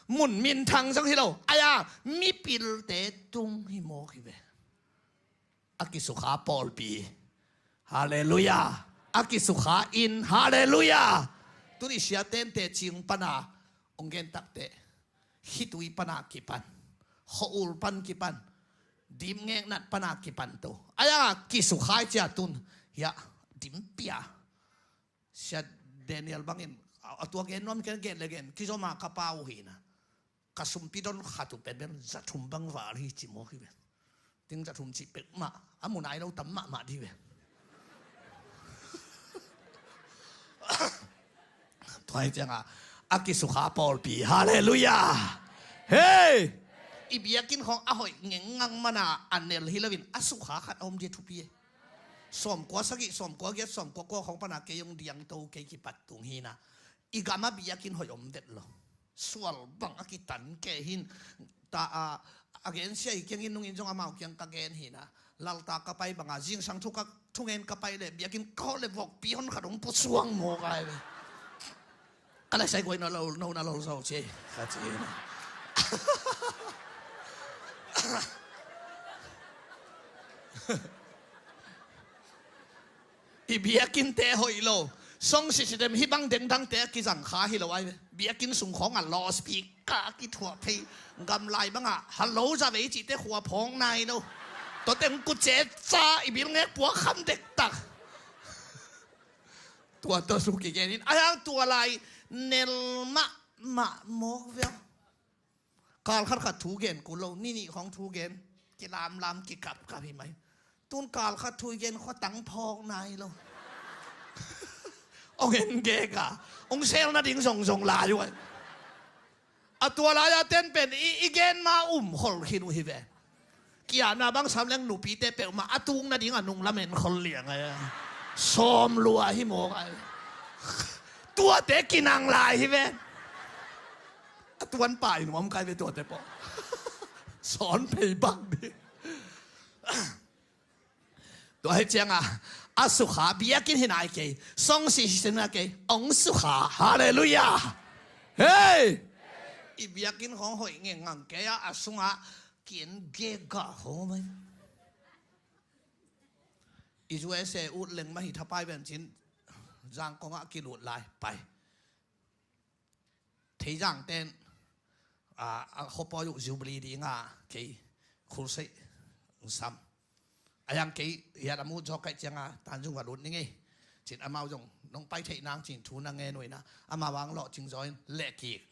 Mun minthang zong hi lo. Ai a mipilte tung hi mawk hi ve. A kisukha pawlpi. Halleluiah. A kisukha inn. Halleluiah. Tuni siatente cing pana hong gen takteh, khitui pana kipan, khua-ul pan kipan, dimngek nat pana kipan to. Ai a kisukha i ciah tun hiah dimpia. Sia Daniel bangin a tua gen nuam ken gen le gen kizoma ka pau hi na. Ka sumpi don khat uh pen bel za thum bang val hi ci mawk hi ve. Ting za thum cih pek mah a mu nai lo tam mahmah di ve. Tua hi cianga a kisukha pawlpi. Halleluiah. Hei! I biakinn khawng a hoih ngengngang mana a nel hi loin a sukha khat a om dia thupi e. Sawmkua sagih, sawmkua giat, sawmkua kua khawng pana kei hong diangto kei kipat tung hi na. I gam a biakinn hoih om vet lo. Sual bang a kitan kei hin. Ta a, a gensia i kiangin nungin zong amau kiang ka gen hi na. Lalta ka pai banga zingsang thu ka thungen ka pai le biakinn ka hawh le vokpi hon khat hong pusuang mawk ai ve. Ka lai sai guai no lo, no na lo zo ci ka ci hi na. I biakinnte hoih lo. Song system hih bang dengdangte a kizang kha hi lo ai ve. Biakinn sung khawngah loudspeaker a kithuah phei. Gamlai bangah hallo za vei cihte khua phawng nai lo. Tua teng kuce ca i bilngek puak kham dektak. Tua tawh suk kigenin a hiang tua lai nel mahmah mawk viau. Kal khat khat thu gen kul lo, ni nih khawng thu gen, kilamlam kikapkap hi mai. Tun kal khat thu i gen khuatang phawk nai lo. Hong en gek a hong sel nading zongzong lai uh ai. A tua lai-a ten pen i, i gen ma um khol khin uh hi ve. Kiana bang sam leng nupite peuhmah a tung nading a nung lamen khol liang ai. Sawm lua hi mawk ai. Tuate kinang lai hi ve. A tuan pa in om kai ve tuate pawh. Sawn phei bang ding. Tua hi cianga a sukha biakinn hi nai kei. Song si hi nai kei. Ong sukha. Halleluiah. Hei! I biakinn khawng hoih ngengngang kei a, a sungah kian gega khawng mai. I U S A ut leng mah hi thapai ven cin zangkongah kilut lai pai. Theizang ten a, a khuapawi uh Jubilee dinga kei khulseih sam. A yang kei hiat a mut zawk kaih cianga Tanzung va lut ning ei. Cin amau zong nong pai theih nang cin thu na ngen uh ina amau ang lawh cing zaw in leh kik.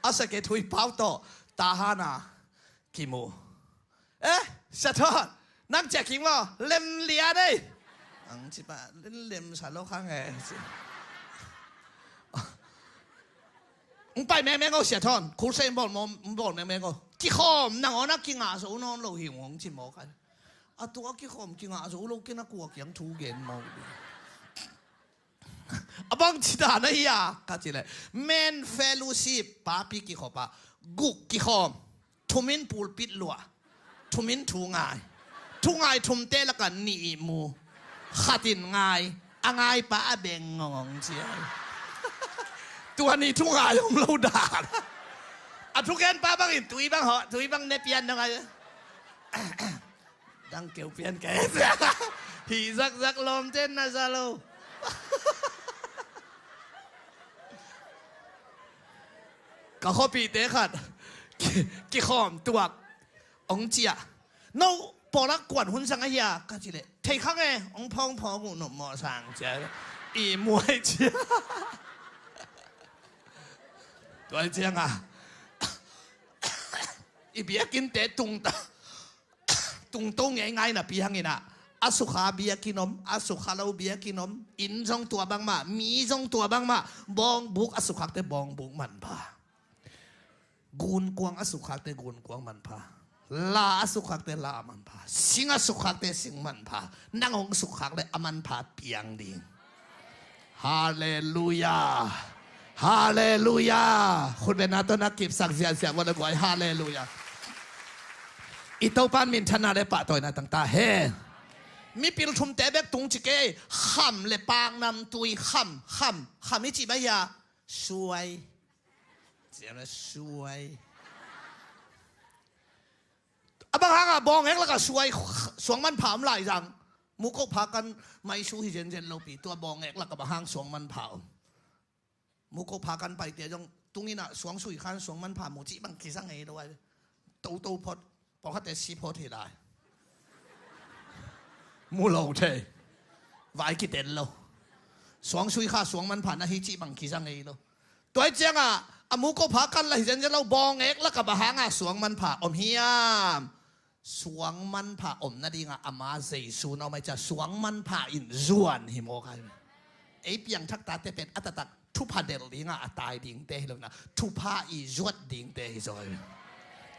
A secretary pau tawh Tahan ah kimu. Eh, Sia Thawn, nang ciah kik maw, lem lian ei. Ang ci pah, lem, lem sa lo khang e. Hong pai mengmeng o, Sia Thawn, crusade hong bawl maw, hong bawl mengmeng o. Kikhawm, nang aw na kingah zo nawn lo hi ung, hong ci mawk a. A tua kikhawm kingah zo lo kei na kua kiang thu gen maw. A bang ci dan ahi a, ka cih leh, men fellowship, papi kikhop ah, guk kikhawm, thum in pulpit luah, thum in thu ngai, thu ngai thumte lakah nih ihmu, khat in ngai, a ngaipa a beng ngongong ci a. Tua ni thu ngai om lo dan. A thugenpa bangin tui bang hawh, tui bang ne pian dong a. Dang keu pian ka e. Hih zakzak lawmte na za lo. Ka khuapihte khat ki, kikhawm tuak hong ciah. No pawlak kuan hun zang ahi a, ka cih leh, thei khang e, hong phawngphawng uh nop mawh sang ci a. I muai ci a. Tua ciang a, i biakinnte tungta tungto ngeingai napi hangin ah, a sukha biakinn om, a sukha lo biakinn om, inn zong tua bangmah, mi zong tua bangmah, bawngbuk a sukhakte bawngbuk manpha. Gunkuang a sukhakte gunkuang manpha. La a sukhakte la manpha. Sing a sukhakte sing manpha. Nang hong sukhak leh a manpha piang ding. Halleluia. Halleluia. Khutbetna tawh na kipsak ziahziah vua le guai. Halleluia. I Topa in minthanna le pahtawina tang ta hen. Mipil thumte bek tung ci kei. Kham le paknamtui, kham, kham, kham i cih bang hia? Suai. Ciam le suai. A bang hanga bawngek lakah suai, suang manpha om lai zang. Mukohpha kan maisu hi zenzen lopi, tua bawngek lakah bang hang suang manpha om? Mukohpha kan paite zong tungin ah suang sui khan suang manpha mu cih bang kizang ngei lo ai. Toto phot, pawlkhatte si phot hi lai. Mu lo thei. Vai kiten lo. Suang sui kha suang manpha na hi cih bang kizang ngei lo. Tua hi ciangah a mukohpha kan la hi zenzen lo, bawngek lakah bang hanga suang manpha om hiam? Suang manpha om nadingah ama Jesu na om ai cia suang manpha in zuan hi mawk ai. Ei piangthak tate pen a taktak thupha delh dingah a tai dingte hi lo na, thupha i zuat dingte hi zaw ai.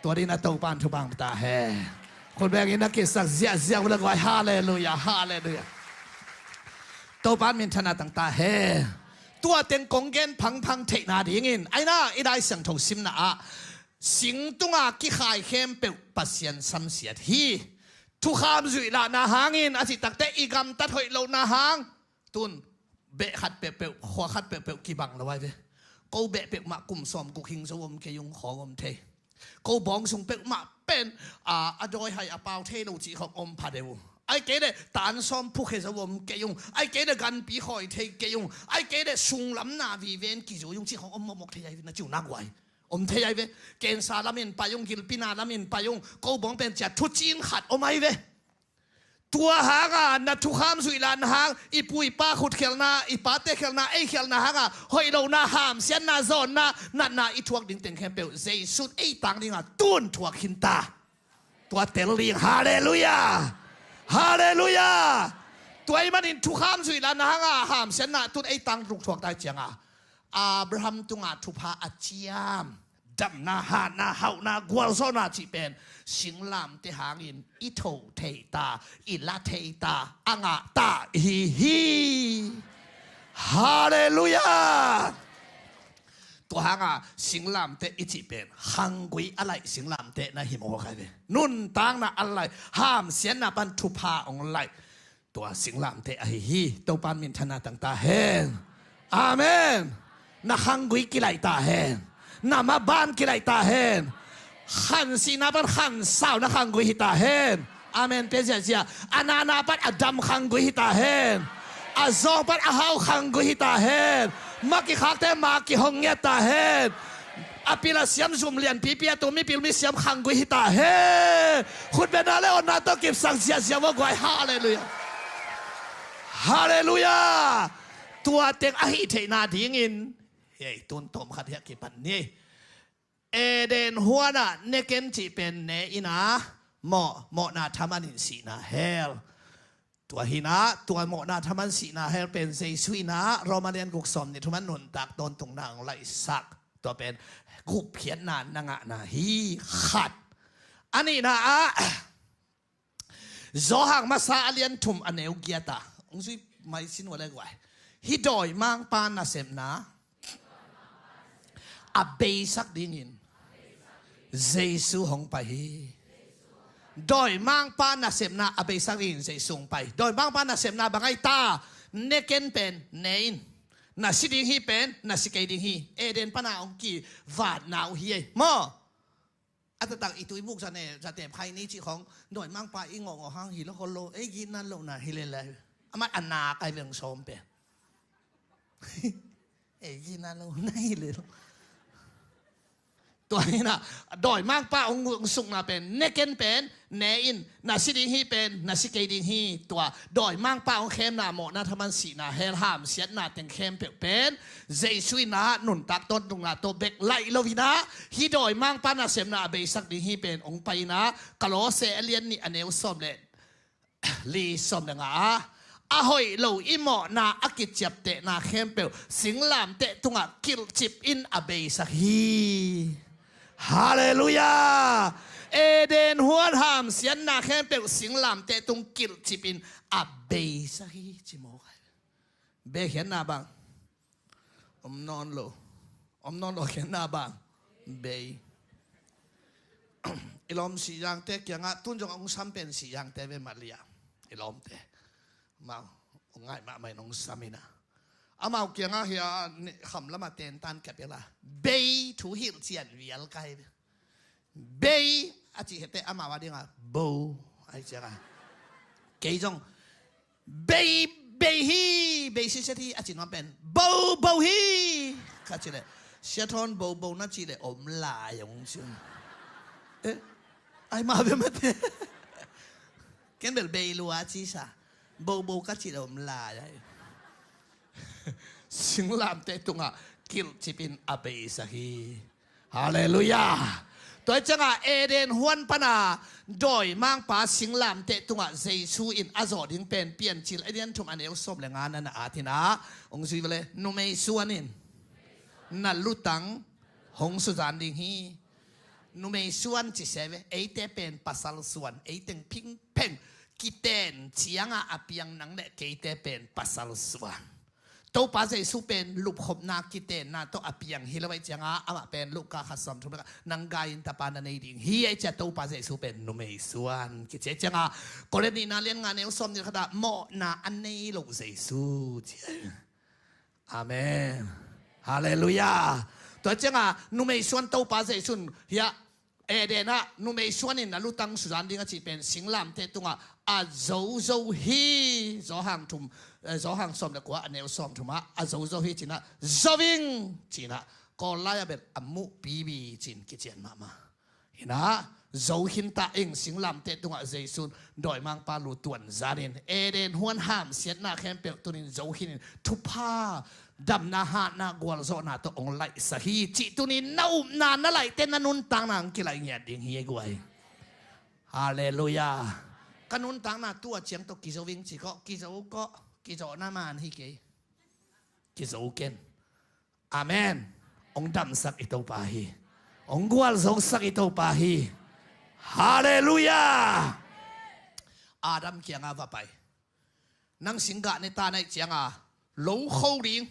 Tua dingin a Topa in thupha hong pia ta hen. Khut bengin a kisak ziahziah uh la guai. Halleluia, halleluia. Topa in minthanna tang ta hen. Tua teng kong gen phangphang theihna dingin, aina i Lai Siangtho simna ah, sing tunga kikhai khempeuh Pasian samsiat hi. Thukham zuih lahna hangin a cih takte i gamtat hoih lohna hang. Tun beh khat peuhpeuh, khua khat peuhpeuh kibang lo ai ve. Ko beh peuhmah kum sawm guk hing zo om kei ung, khawng om thei. Ko bawng sung peuhmah pen a, a dawihai a pau thei lo cih khawng om pha deuh uh. Ai kei leh tan sawm phukhe zo om kei ung. Ai kei leh ganpi khawi thei kei ung. Ai kei leh sunglamna viven kizui ung cih khawng om mawkmawk thei ai ve, na ciu nak guai. Om thei ai ve. Kensa lamin pai ung, gilpina lamin pai ung. Ko bawng pen cia thucin khat om ai ve. Tua hanga na thukham zuih lahna hang, i pu i pa khutkhialhna, i pate khialhna, ei khialhna hanga hoih lohna, hamsiatna, zawnna, natna i thuak ding teng khempeuh Jesu in ei tang dingah tun thuak khin ta. Tua tel ding. Halleluia. Halleluia. Tua ahih manin thukham zuih lahna hanga hamsiatna tun ei tang ruk thuak ta hi cianga, Abraham tungah thupha a ciam, damna, hatna, hauhna, gualzawhna cih pen singlamteh hangin i tho thei ta, i la thei ta, a ngah ta ihi hi. Halleluia. Tua hanga singlamteh i cih pen khanggui a laih singlamteh na hi mawk ai ve. Nuntakna a laih, hamsiatna pan thupha hong laih, tua singlamteh ahi hi. Topa in minthanna tang ta hen. Amen. Na khanggui kilaih ta hen. Na maban kilaih ta hen. Khansihna pan khansau na khanggui hi ta hen. Amen pia ziahziah. A nana pan a dam khanggui hi ta hen. A zawng pan a hau khanggui hi ta hen. Ma kikhakte ma kihong ngiat ta hen. A pil a siam zum lianpipi a tu mipil misiam khanggui hi ta hen. Khutbetna le otna tawh kipsak ziahziah vua guai. Halleluia. Halleluia. Tua teng a hih theihna dingin, hei, tun tawm khat hiah kipan ni. Eden huanah ne ken cih pen ne in a, mawh, mawhna thaman in sihna hell. Tua hi in a, tua mawhna thaman sihna hell pen Jesu in a, Roma lian guk sawm nih thum ah nuntak tawntungna hong laihsak. Tua pen gupkhiatna na ngahna hi khat. A nihna ah, Johan masa a lian thum a neu giat ah, hong zui maisin uh le guai. Hih dawimangpa nasepna a beisak dingin Jesu hong pai hi. Dawimangpa nasepna a beisak dingin Jesu hong pai. Dawimangpa nasepna bang ahi ta? Ne ken pen ne in. Na si ding hi pen na si kei ding hi. Eden pana hong kivatna uh hi ei. Maw? A taktak i tuibuk zane, zatep khai ni cih khong, dawimangpa i ngawhngawh hang hi lo khol lo, ei gitna lohna hi lel lai. Amah a nak ai veng sawm pen. Ei gitna lohna hi lel. Tua hi in a, dawimangpa hong sukna pen, ne ken pen ne in, na si ding hi pen na si kei ding hi. Tua dawimangpa hong khemna mawhna thaman sihna hell hamsiatna teng khempeuh pen Jesu in a nuntak tawntungna tawh bek laih lo in a, hih dawimangpa nasepna a beisak ding hi pen hong pai in a, Kolose a lian nih a neu sawm le li, sawm le nga ah, a hoih lo i mawhna a kiciaptehna khempeuh singlamteh tungah kilhcip in a beisak hi. Halleluiah. Eden huan hamsiatna khempeuh singlamteh tung kilhcip in a beisak hi, ci mawk ai. Bei khiatna bang om nawn lo. Om nawn lo khiatna bang bei. I lawm Sihzangte kiangah, tun zong hong sam pen Sihzangte ve, Malia, i lawmte. Amau hong ngai mahmah in hong sam in a, amau kiangah hia kham lamah tentan kep ila, bei thu hilh cian vial kai ve. Bei a cih hete amau a dinga bo ahi cianga, kei zong bei, bei hi, bei siset hi a cih nuam pen bo, bo hi ka cih leh, Sia Thawn bo, bo na cih leh om lai hong ci. Eh, ai ma be mate. Ken bel bei lua ci sa, bo, bo ka cih leh om lai ai. Singlamteh tungah kilhcip in a beisak hi. Halleluiah. Tua hi cianga Eden huan pana dawimangpa singlamteh tungah Jesu in a zawh ding pen Piancil a lian thum a neu sawm le nga na na at in a, hong zui vele, numei suan in na lutang hong suzan ding hi. Numei suan ci se ve, eite pen pasal suan, eiteng phingpheng kiten cianga a piang nang le keite pen pasal suan. Topa Jesu pen lupkhopna kitenna tawh a piang hi lo ahih cianga, amah pen Luka khat sawm thum le khat, nang gai in tapa na nei ding hi, ahih ciang Topa Jesu pen numei suan kici ahih cianga, Korin nihna lian nga neu sawm nih le khat ah mawhna a nei lo Jesu ci. Amen. Halleluiah. Tua cianga numei suan Topa Jesu in hia Eden ah numei suan in na lutang suzan ding a cih pen singlamteh tungah a zozo hi. Johan thum, eh, Johan sawm le kua a neu sawm thum ah a zozo hi ci in a, zo ing ci in a, Kawl lai a bel a muh pibi ci in kician mahmah. Hi in a, zo khin ta ing, singlamteh tungah Jesu in dawimangpa lu tuan zanin Eden huan hamsiatna khempeuh tunin zo khin in thupha, damna, hatna, gualzawhna tawh hong laihsak hi cih tunin na upna na laihte na nuntakna hong kilaih ngiat ding hi ei guai. Halleluiah. Ka nuntakna tua ciang tawh kizo ing ci kawh, kizo kawh, kizawhna man hi kei. Kizo ken. Amen. Hong damsak i Topa hi. Hong gualzosak i Topa hi. Halleluiah. Adam kiangah va pai. Nang singgah ne ta na hih cianga lo kho ding.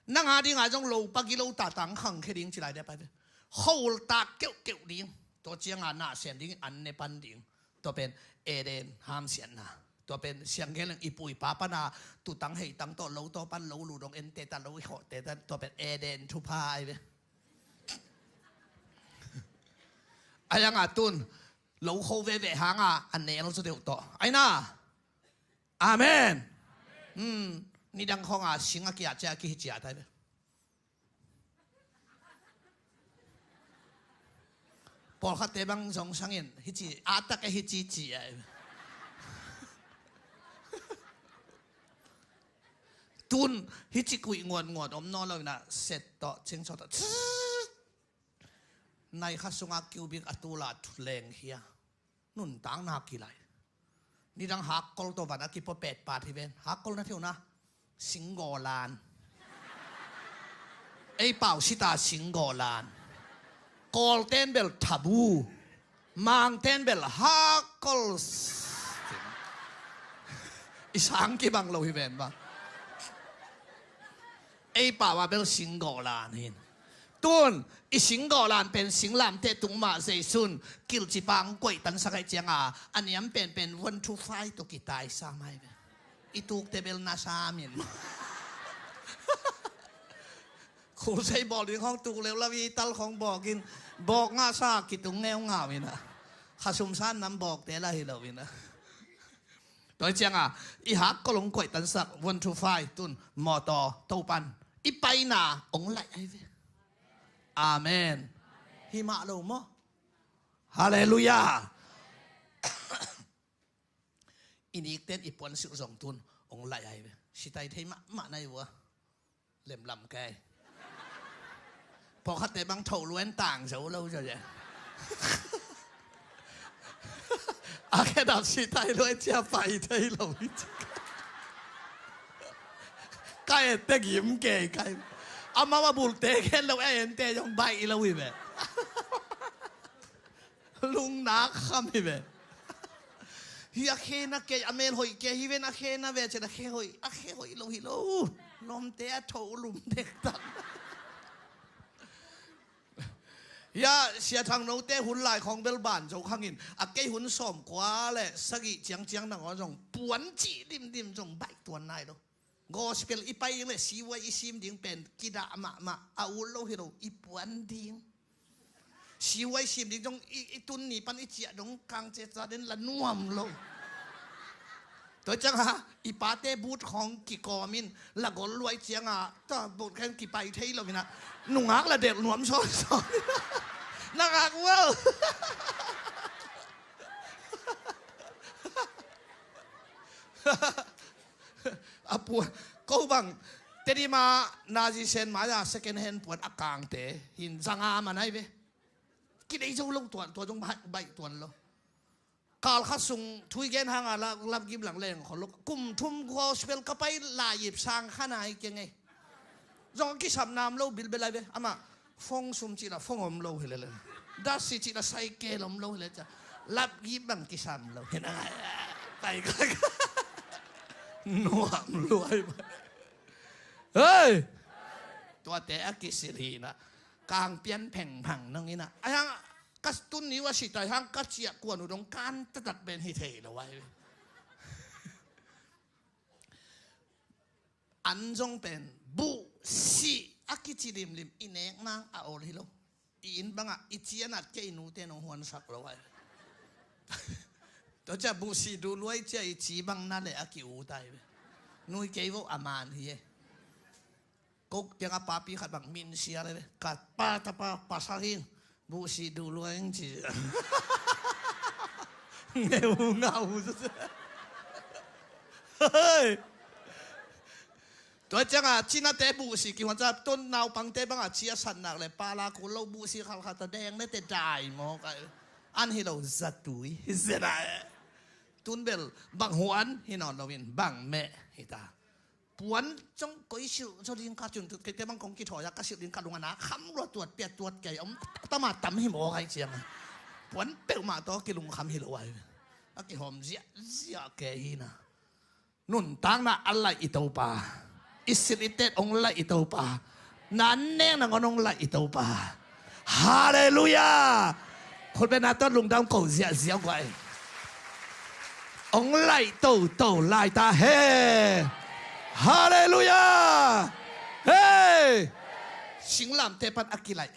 Nang a dinga zong lo pagi lo tatang khangkhia ding ci lai dia pai ve. Kho tak keuhkeuh ding. Tua cianga na sem ding, an ne pan ding. Tua pen Eden hamsiatna. Tua pen siang gen leng i pu i pa pana tutang heitang tawh lo tawh pan lo lu dong ente ta lo i khawhte ta, tua pen Eden thupha ai ve. Ai anga tun lo kho veve hanga a nel zaw deuh tawh. Ai na. Amen. Hmm. Nidang khonga sing a kiah ciah a kihi ciah tai ve. Pawlkhatte bang zong sangin hici a tak e hici ci a. Tun hici kuih nguatnguat om nawn lo ina set tawh cingsaw tawh. Nai khat sungah cubic a tula lengkhia. Nuntakna kilaih. Nidang hakkol tawh van a kipaw petpat hi ven. Hakkol na thei uh na. Singgawlan. Ei pau sita singgawlan. Kawlten bel thabu. Mangten bel hakkol. I sang kibang lo hi ven ba. Ei pau a bel singgawlan hin. Tun i singgawlan pen singlamteh tung mah zeisun kilci pang koihtansak aih cianga a niam penpen one two five tawh kitaisa mai ve. I tukte bel na samin. Khusei bawl ding khawng tuk leulau i tal khawng bawkin bawk ngahsa kitung ngeungau ina. Khasum san nam bawkte la hi lo ina. Tua hi cianga i hakkol hong koihtansak one two five tun mawtaw Topan i paina hong laih ahi ve. Amen. Hi mah lo maw? Halleluiah. I nikten i puan silh zong tun hong laih ahi ve. Sitai thei mahmah na hi vua. Lemlam kei. Pawlkhatte bang thoh luan tang zo lo zaw. A khedap sitai luai cia pai thei lo hi ci. Ka ette gim kei kai. Amau a bulte khen lo a ente zong baih lo hi ve. Lungnak kham hi ve. Hi a khe na kei a mel hoih kei hi ven a khe na ve cen a khe hoih a khe hoih lo hi lo. Lawmte a tho lum dektak. Hia Sia Thang Note hun lai khawng bel ban zo khangin a kei hun sawmkua le sagih ciangciang nangawn zong puan cih dimdim zong baih tuan nai lo. Gospel i pai ding le siwai i sim ding pen kidah mahmah a ut lo hi lo i puan ding. Siwai sim ding zong i, i tun ni pan i ciah dong kang ceca den la nuam lo. Tua cianga i pate but khawng kikawmin la gol luai cianga ta but khen kipai thei lo ina nungak la delh nuam sawnsawn. Na ngak ual. A puan ko bang Tedim a Nazi Saint mai-a second hand puan a kangte hin zanga man ahi ve. Kidei zo lo tuan tua zong baih tuan lo. Kal khat sung thui gen hanga lap gim lang leng khol lo kum thum gospel ka pai lai ip sang kha nai keng ei. Zong a kisam nam lo bilbel ahi ve amah. Fong sum cih la fong om lo hi lele. Dasi cih la saikel om lo hi le ca. Lap gip bang kisam lo hi na. Pai kai. Nuam luai bai. Hei. Tuate a kisil hi na. Kang pian phengphang nong ina. Ai hang ka tun niu a sitai hang ka ciah kuan uh dong kan tatak ben hi thei lo ai. An zong pen buh sih a kici limlim i nek nang a awl hi lo. I inn bangah i ci a nat kei i nute nong huansak lo ai. Tua cia buh sih duh luai cia i ci bang na le a ki-ut ai ve. Nui kei vo a man hi e. Ko piang a papi khat bang min sia le ve. Ka pa tapa pasal hi. Buhsih duh lua ing ci. Ngeu ngau. Hei. Tua cianga cinate buhsih kihuan ca tun naupangte banga cia satnak le pala kul lo buhsih khalkhat ta deng ne te dai maw ka an hi lo zatui hi zena. Tun bel bang huan hi nawn loin bang meh hi ta. Puan cong koi silh zaw ding ka cun keite bang kong kithawi a ka silh ding ka lung a na kham lua tuat pia tuat kei om tama tam hi maw kai ciang a puan peuhmah tawh kilungkham hi lo ai. A kihawm ziahziah kei hi na. Nuntakna a laih i Topa, i silh i tet hong laih i Topa, na nek nangawn hong laih i Topa. Halleluiah. Khutbetna tawh lungdam ko ziahziah guai. Hong laih toto lai ta he. Halleluiah. Hei. Singlamteh pan a kilaih.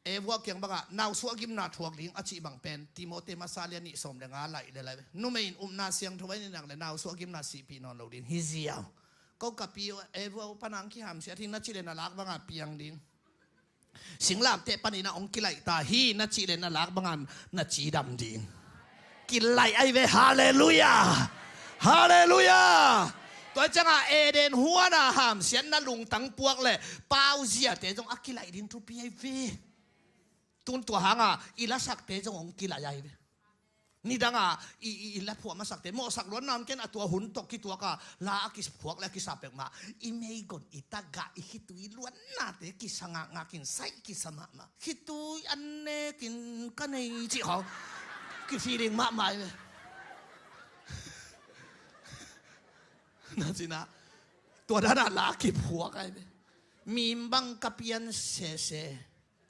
Eva kiang bangah nausuah gimna thuak ding a cih bang pen Timote masa lian nih sawm le nga laih le lai. Numei in upna siangtho a i neihnak le nausuah gimna sihpih nawn lo ding hi ziau. Ko ka pi Eva pana ang kihamsiat hi na cih le na lak bangah piang ding. Singlamteh panin a hong kilaih ta hi na cih le na lak bangah na cidam ding. Kilaih ai ve. Halleluiah. Halleluiah. Tua ciangah Eden huana hamsiatna lungtang puak le pauziate zong a kilaih ding thupi ai ve. Tun tua hanga i lasakte zong hong kilai ai ve. Nidanga i, i, i la phuah masakte mawhsak luatna om ken, a tua hun tawh kituaka la a kiphuak le a kisa peuhmah i meigon i tagah i khitui luatnate kisa ngakngakin saih kisa mahmah. Khitui an nekin ka nei cih khawng kifiling mahmah ai ve. Na cinah tua danah la kiphuak ai ve. Mim bang ka pian sese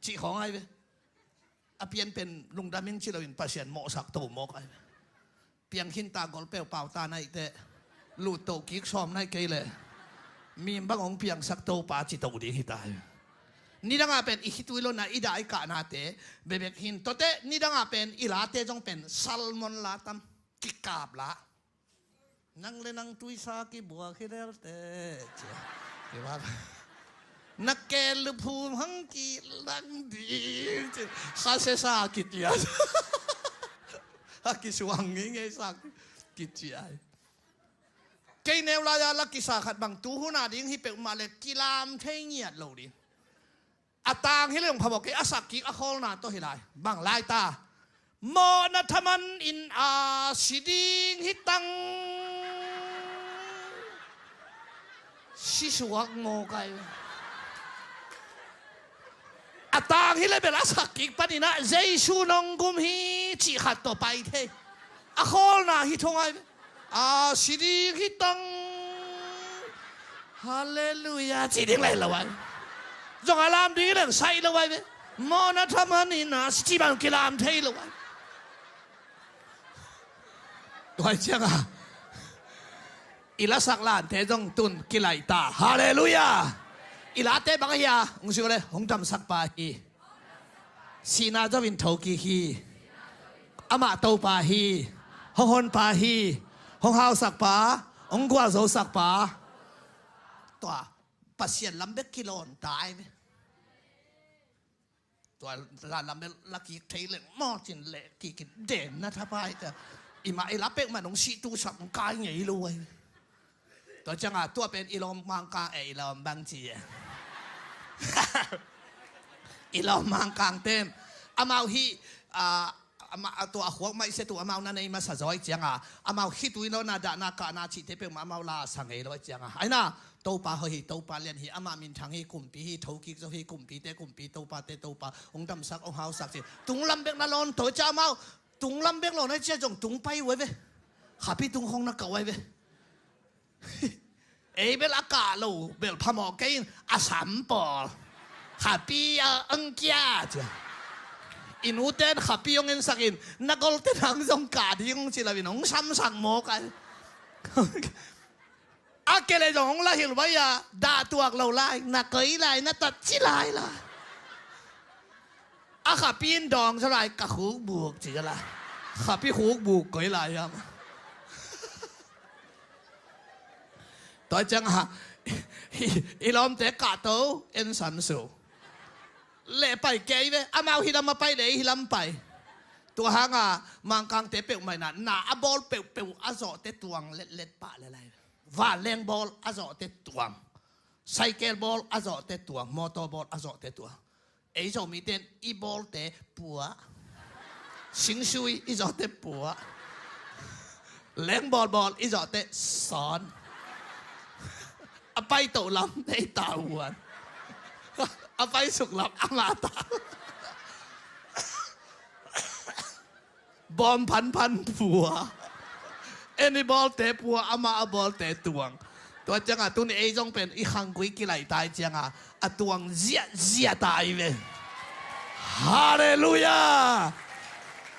cih khawng ai ve. A pian pen lungdam ing ci loin Pasian mawhsak to mawk ai ve. Piang khinta golpeu pauta naih teh, luttoh kik sawm naih kei leh mim bang hong piangsak Topa ci to ding hita ai ve. Nidangah pen i khitui lona i dah i kahnate bebek hin tawteh nidangah pen i late zong pen salmon la tam, kikap la. Nang le nang tuisa kibuak hi lelte cia. Kibuak. Na ke luphum hang kilang ding cia. Sa se sa kitia. A kisuang ngeingei sa kitia. Kei neu lai-a la kisa khat bang tuhuna ding hi peuhmah le kilam thei ngiat lo ding. A tang hi leng phamawh kei a sak kik a khawlna tawh hi lai. Bang lai ta? Mawhna thaman in a si ding hi tang. Si suak maw kai. A tang hi le bel a sak kik paninah Jesu nong gum hi cih khat tawh pai thei. A khawlna hi thong ai ve. A si ding hi tang. Halleluia ci ding lai lo ai. Zong a lam ding hi leng saih lo ai ve. Mawhna thaman in a si ci bang kilam thei lo ai. Tua cianga i lasak lante zong tun kilaih ta. Halleluia. I late bang ahi a hong sik le hong damsak pa hi. Sihna zo in thokik hi. Amah Topa hi. Hong honpa hi. Hong hausakpa. Hong gualzosakpa. Tua Pasian lam bek kilawn ta ai ve. Tua la lam bek la kik thei leng mawcin leh kikin denna thapai ta. I mah i la peuhmah nong sih tu sak kai ngei lo ai ve. Tua cianga tua pen i lawm mangkang e, i lawm bang ci e. I lawm mangkang ten amau hi, a, ama, a tua a khuak maihse tu amau na nei masa zaw i cianga amau khitui lo na dahna kahna cihte peuhmah amau la sa ngei lo i cianga aina Topa hoih hi, Topa lian hi, amah minthang hi, kumpi hi, thokik zo hi, kumpite kumpi, Topate Topa, hong damsak hong hausak ci. Tunglam bek na lawn tawi cia amau tunglam bek lawn ai cia zong tung pai uh ai ve. Khapi tung khong na kau ai ve. Ei bel a kah lo bel phamawh kei in a sam pawl. Khapi a ang kia cia. I nuten khapi hong ensak in na golte nang zong kah ding hong ci lo in hong samsak mawk ai. A kele zong hong la hilh vai a dah tuak lo lai na koi lai na tat ci lai lai. A khapi in dawng zaw lai ka khukbuk ci zaw lai. Khapi khukbuk koi lai hiam. Tua cianga i lawmte kahto en sansu. Leh pai kei ve amau hilam a pai le i hilam pai. Tua hanga mangkangte peuhmah ina na a bawl peuhpeuh a zawhte tuang letlet pah le lai. Vanleng bawl a zawhte tuang. Saikel bawl a zawhte tuang, mawtaw bawl a zawhte tuang. Ei Zomite in i bawlte pua. Singsui i zawhte pua. Leng bawlbawl i zawhte sawn. A pai toh lam ei tavuan. A pai suk lam ama ta. Bawm phanphan pua. En i bawlte pua, amah a bawlte tuang. Tua cianga tuni ei zong pen i khangkui kilaih tai cianga a tuang ziahziah tai ve. Halleluia.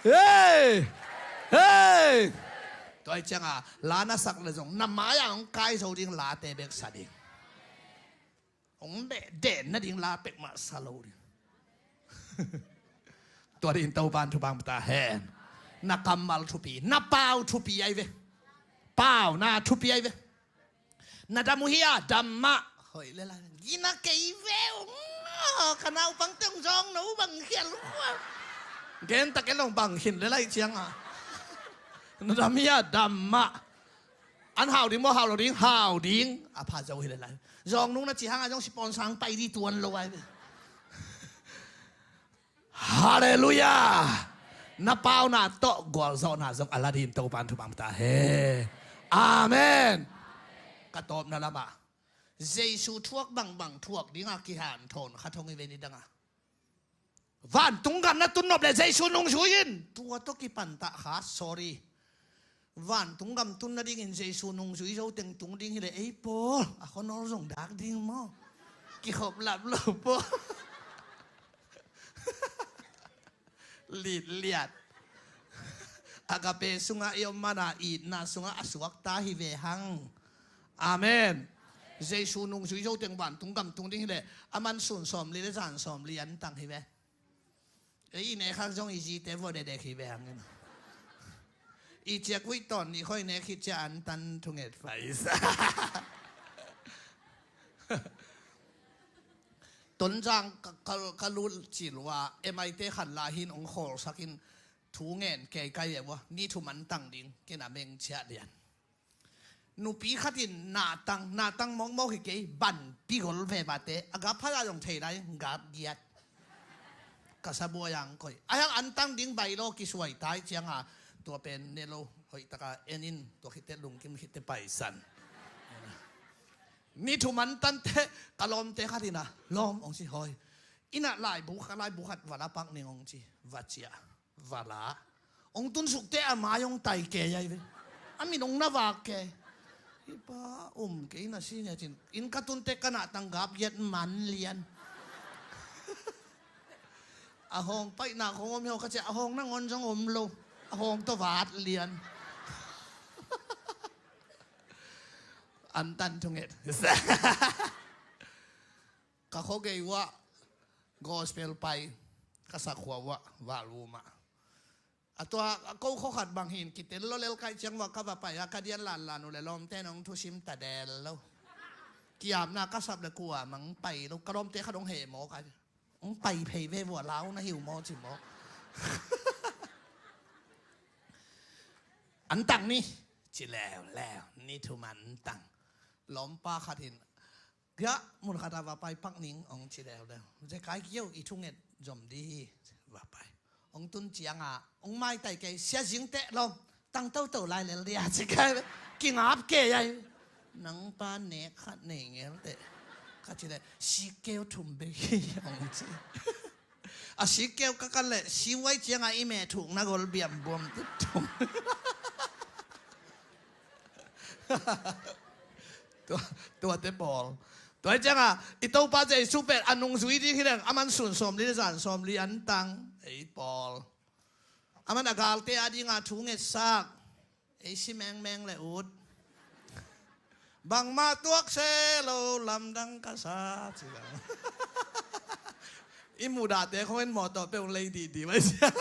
Hei. Hei. Tua cianga la na sak le zong na mai-ah hong kai zo ding late bek sa ding. Hong deh den nading la pekmah sa lo ding. Tua dingin Topan thupha pia ta hen. Na kammal thupi, na pau thupi ai ve. Pau na thupi ai ve. Na dam uh hi a dam mah. Hoih le lai gina kei ve ung. Ka naupangte ung zawng no bang khial uh. Gen tak e long bang khin le lai cianga. Na dam hi a dam mah. An hau ding maw, hau lo ding, hau ding. A pha zo hi le lai. Zawng nung na ci hanga zong sipon sang pai di tuan lo ai ve. Halleluiah. Na pauna tawh gualzawhna zong a la dingin Topan thupha pia ta hen. Amen. Ka tawpna lamah Jesu thuak bangbang thuak dinga kihanthawn khat hong hi ve ni danga. Vantung gam na tun nop le Jesu nungzui in. Tua tawh kipantah kha, sorry. Vantung gam tun nadingin Jesu nungzui zo teng tung ding hileh ei pawl a khuanawl zong dak ding maw? Kikhop lap lo pawl. Litliat. Agape sungah i om mana itna sungah a suakta hi ve hang. Amen. Jesu nungzui zo teng vantung gam tung ding hileh a man sun sawmli le zan sawmli an tang hi ve. Ei i nekhak zong i zite vua dedek hi ve hang. I ciak huih tawn nih khoi nek hi cia an tan thunget paisa. Tonzang ka, ka, ka lut ci lua, M I T khan lai hin ong khawlsakin thu ngen kei kai ve vua, ni thum an tang ding, ken a meng ciah lian. Nupi khatin natang, natang mawkmawk hi kei, ban pigol ve vate, a gap phaya zong thei lai, gap giat. Ka sabuai ang koi. A hiang an tang ding bai lo kisuai tai cianga, tua pen ne lo, hoih taka enin, tua khite lungkim khite paisan. Ni thum an tante, ka lawmte khatina, lawm ong si hoi. Ina laibu, ka laibu khat vala pak ning ong ci, va cia. Vala. Ong tunsuk te a mai ong tai ke yai ve. A min ong na vak ke. Ipa um ke ina si ne cin. In ka tun te ka natang gap yet man lian. A hong paina kong om hiau ka cia a hong na ngon zong om lo. A hong to vat lian. An tan thunget. Ka khogei uah gospel pai ka sakhua uah valvumah. A tua a ko khokhat bang hin kitel lo lel kai ciang uah ka va pai a ka dian lanlan uh le lawmte nong thusim ta del lo. Kiamna ka sap le kua mang pai lo ka lawmte khat ong heh maw kai. Ong pai phei ve vua lau na hiu maw ci maw. An tang ni ci leuleu ni thum an tang. Lawmpa khat hin Gah mun khat a va pai pak ning ong ci leuleu. Zekai kio i thunget zom di hi. Va pai. Ong tun cianga ong maitai kei sia zing teh lom. Tang toto lai lel dia ci kai. Kingap kei ai. Nang pa nek khat nei ngel teh. Ka ci le si keu thum be hi ong ci. A si keu ka kan le si uai cianga i meh thuk na gol biam buam tip thum. Tua, tuate pawl. Tua hi cianga i Topa Jesu pen a nungzui ding hi leng a man sun sawmli le zan sawmli an tang ei pawl. A man a galte a dinga thu ngetsak ei si mengmeng le ut. Bangmah tuak se lo lamdang ka sa ci bang. I mudahte khong in mawtaw peuh lei dihdi mai sia.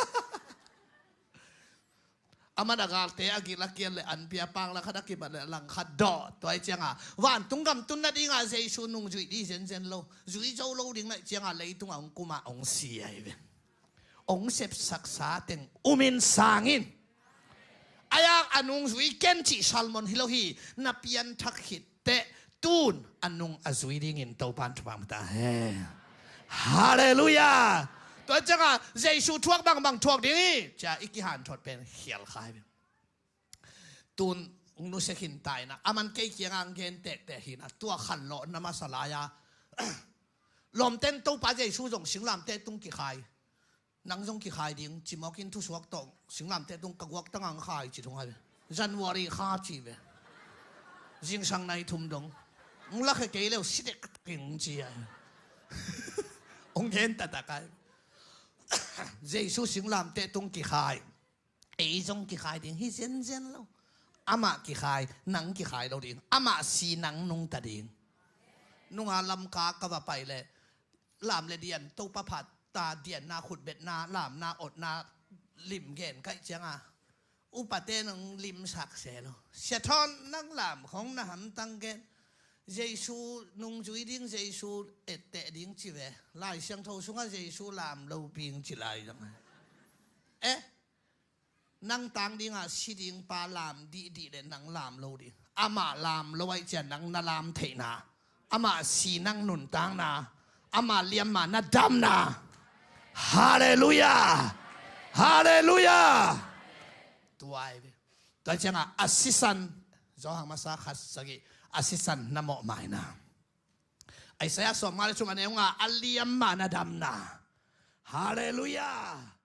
A man a galte a gil a kial le an pia pang la khat a kibat le lang khat dawh tua hi cianga vantung gam tun nadinga Jesu nung zuih dih zenzen lo zuih zo lo ding naih cianga leitunga hong kuma hong si ahi ve. Hong sepsaksa teng umin sangin a yak a nung zui ken cih salmon hi lo hi. Na pianthak khit teh tun a nung a zui dingin Topan thupha mu ta hen. Halleluiah. Tua cianga Jesu thuak bangbang thuak ding hi cia i kihanthawt pen khial kha hi. Tun hong nusia khin taina a man kei kianga hong gen tektek hina tua khanlawh na masa lai-a lawmten Topa Jesu zong singlamteh tung kikhai. Nang zong kikhai ding cimawkin thusuak tawh singlamteh tung ka guak tangah hong khai ci thung hai ve. January kha ci ve. Zingsang nai thum dong hong lakhe kei leu sidek takin hong ci hai. Hong gen taktak hai. Jesu singlamteh tung kikhai. Ei zong kikhai ding hi zenzen lo. Amah kikhai nang kikhai lo ding. Amah si nang nungta ding. Nunga Lamka ka va pai le lam le dian Topa phat ta dianna khutbetna lamna otna lim gen kaih cianga upate nong limsak se lo. Sia Thawn nang lam khong na hamtang gen. Jesu nung zui ding Jesu etteh ding ci ve. Lai Siangtho sungah Jesu lam lo ping ci lai zong. Eh, nang tang dingah si ding pa lam dihdih le nang lam lo ding. Amah lam lo aih cian nang na lam theihna. Amah si nang nuntakna. Amah liamma na damna. Halleluiah. Halleluiah. Tua hi ve. Tua ciangah a sisan, Johan masa khat sagih, a sisan na mawhmaina. Isaiah sawmnga le thum a neu nga, a liamma na damna. Halleluiah.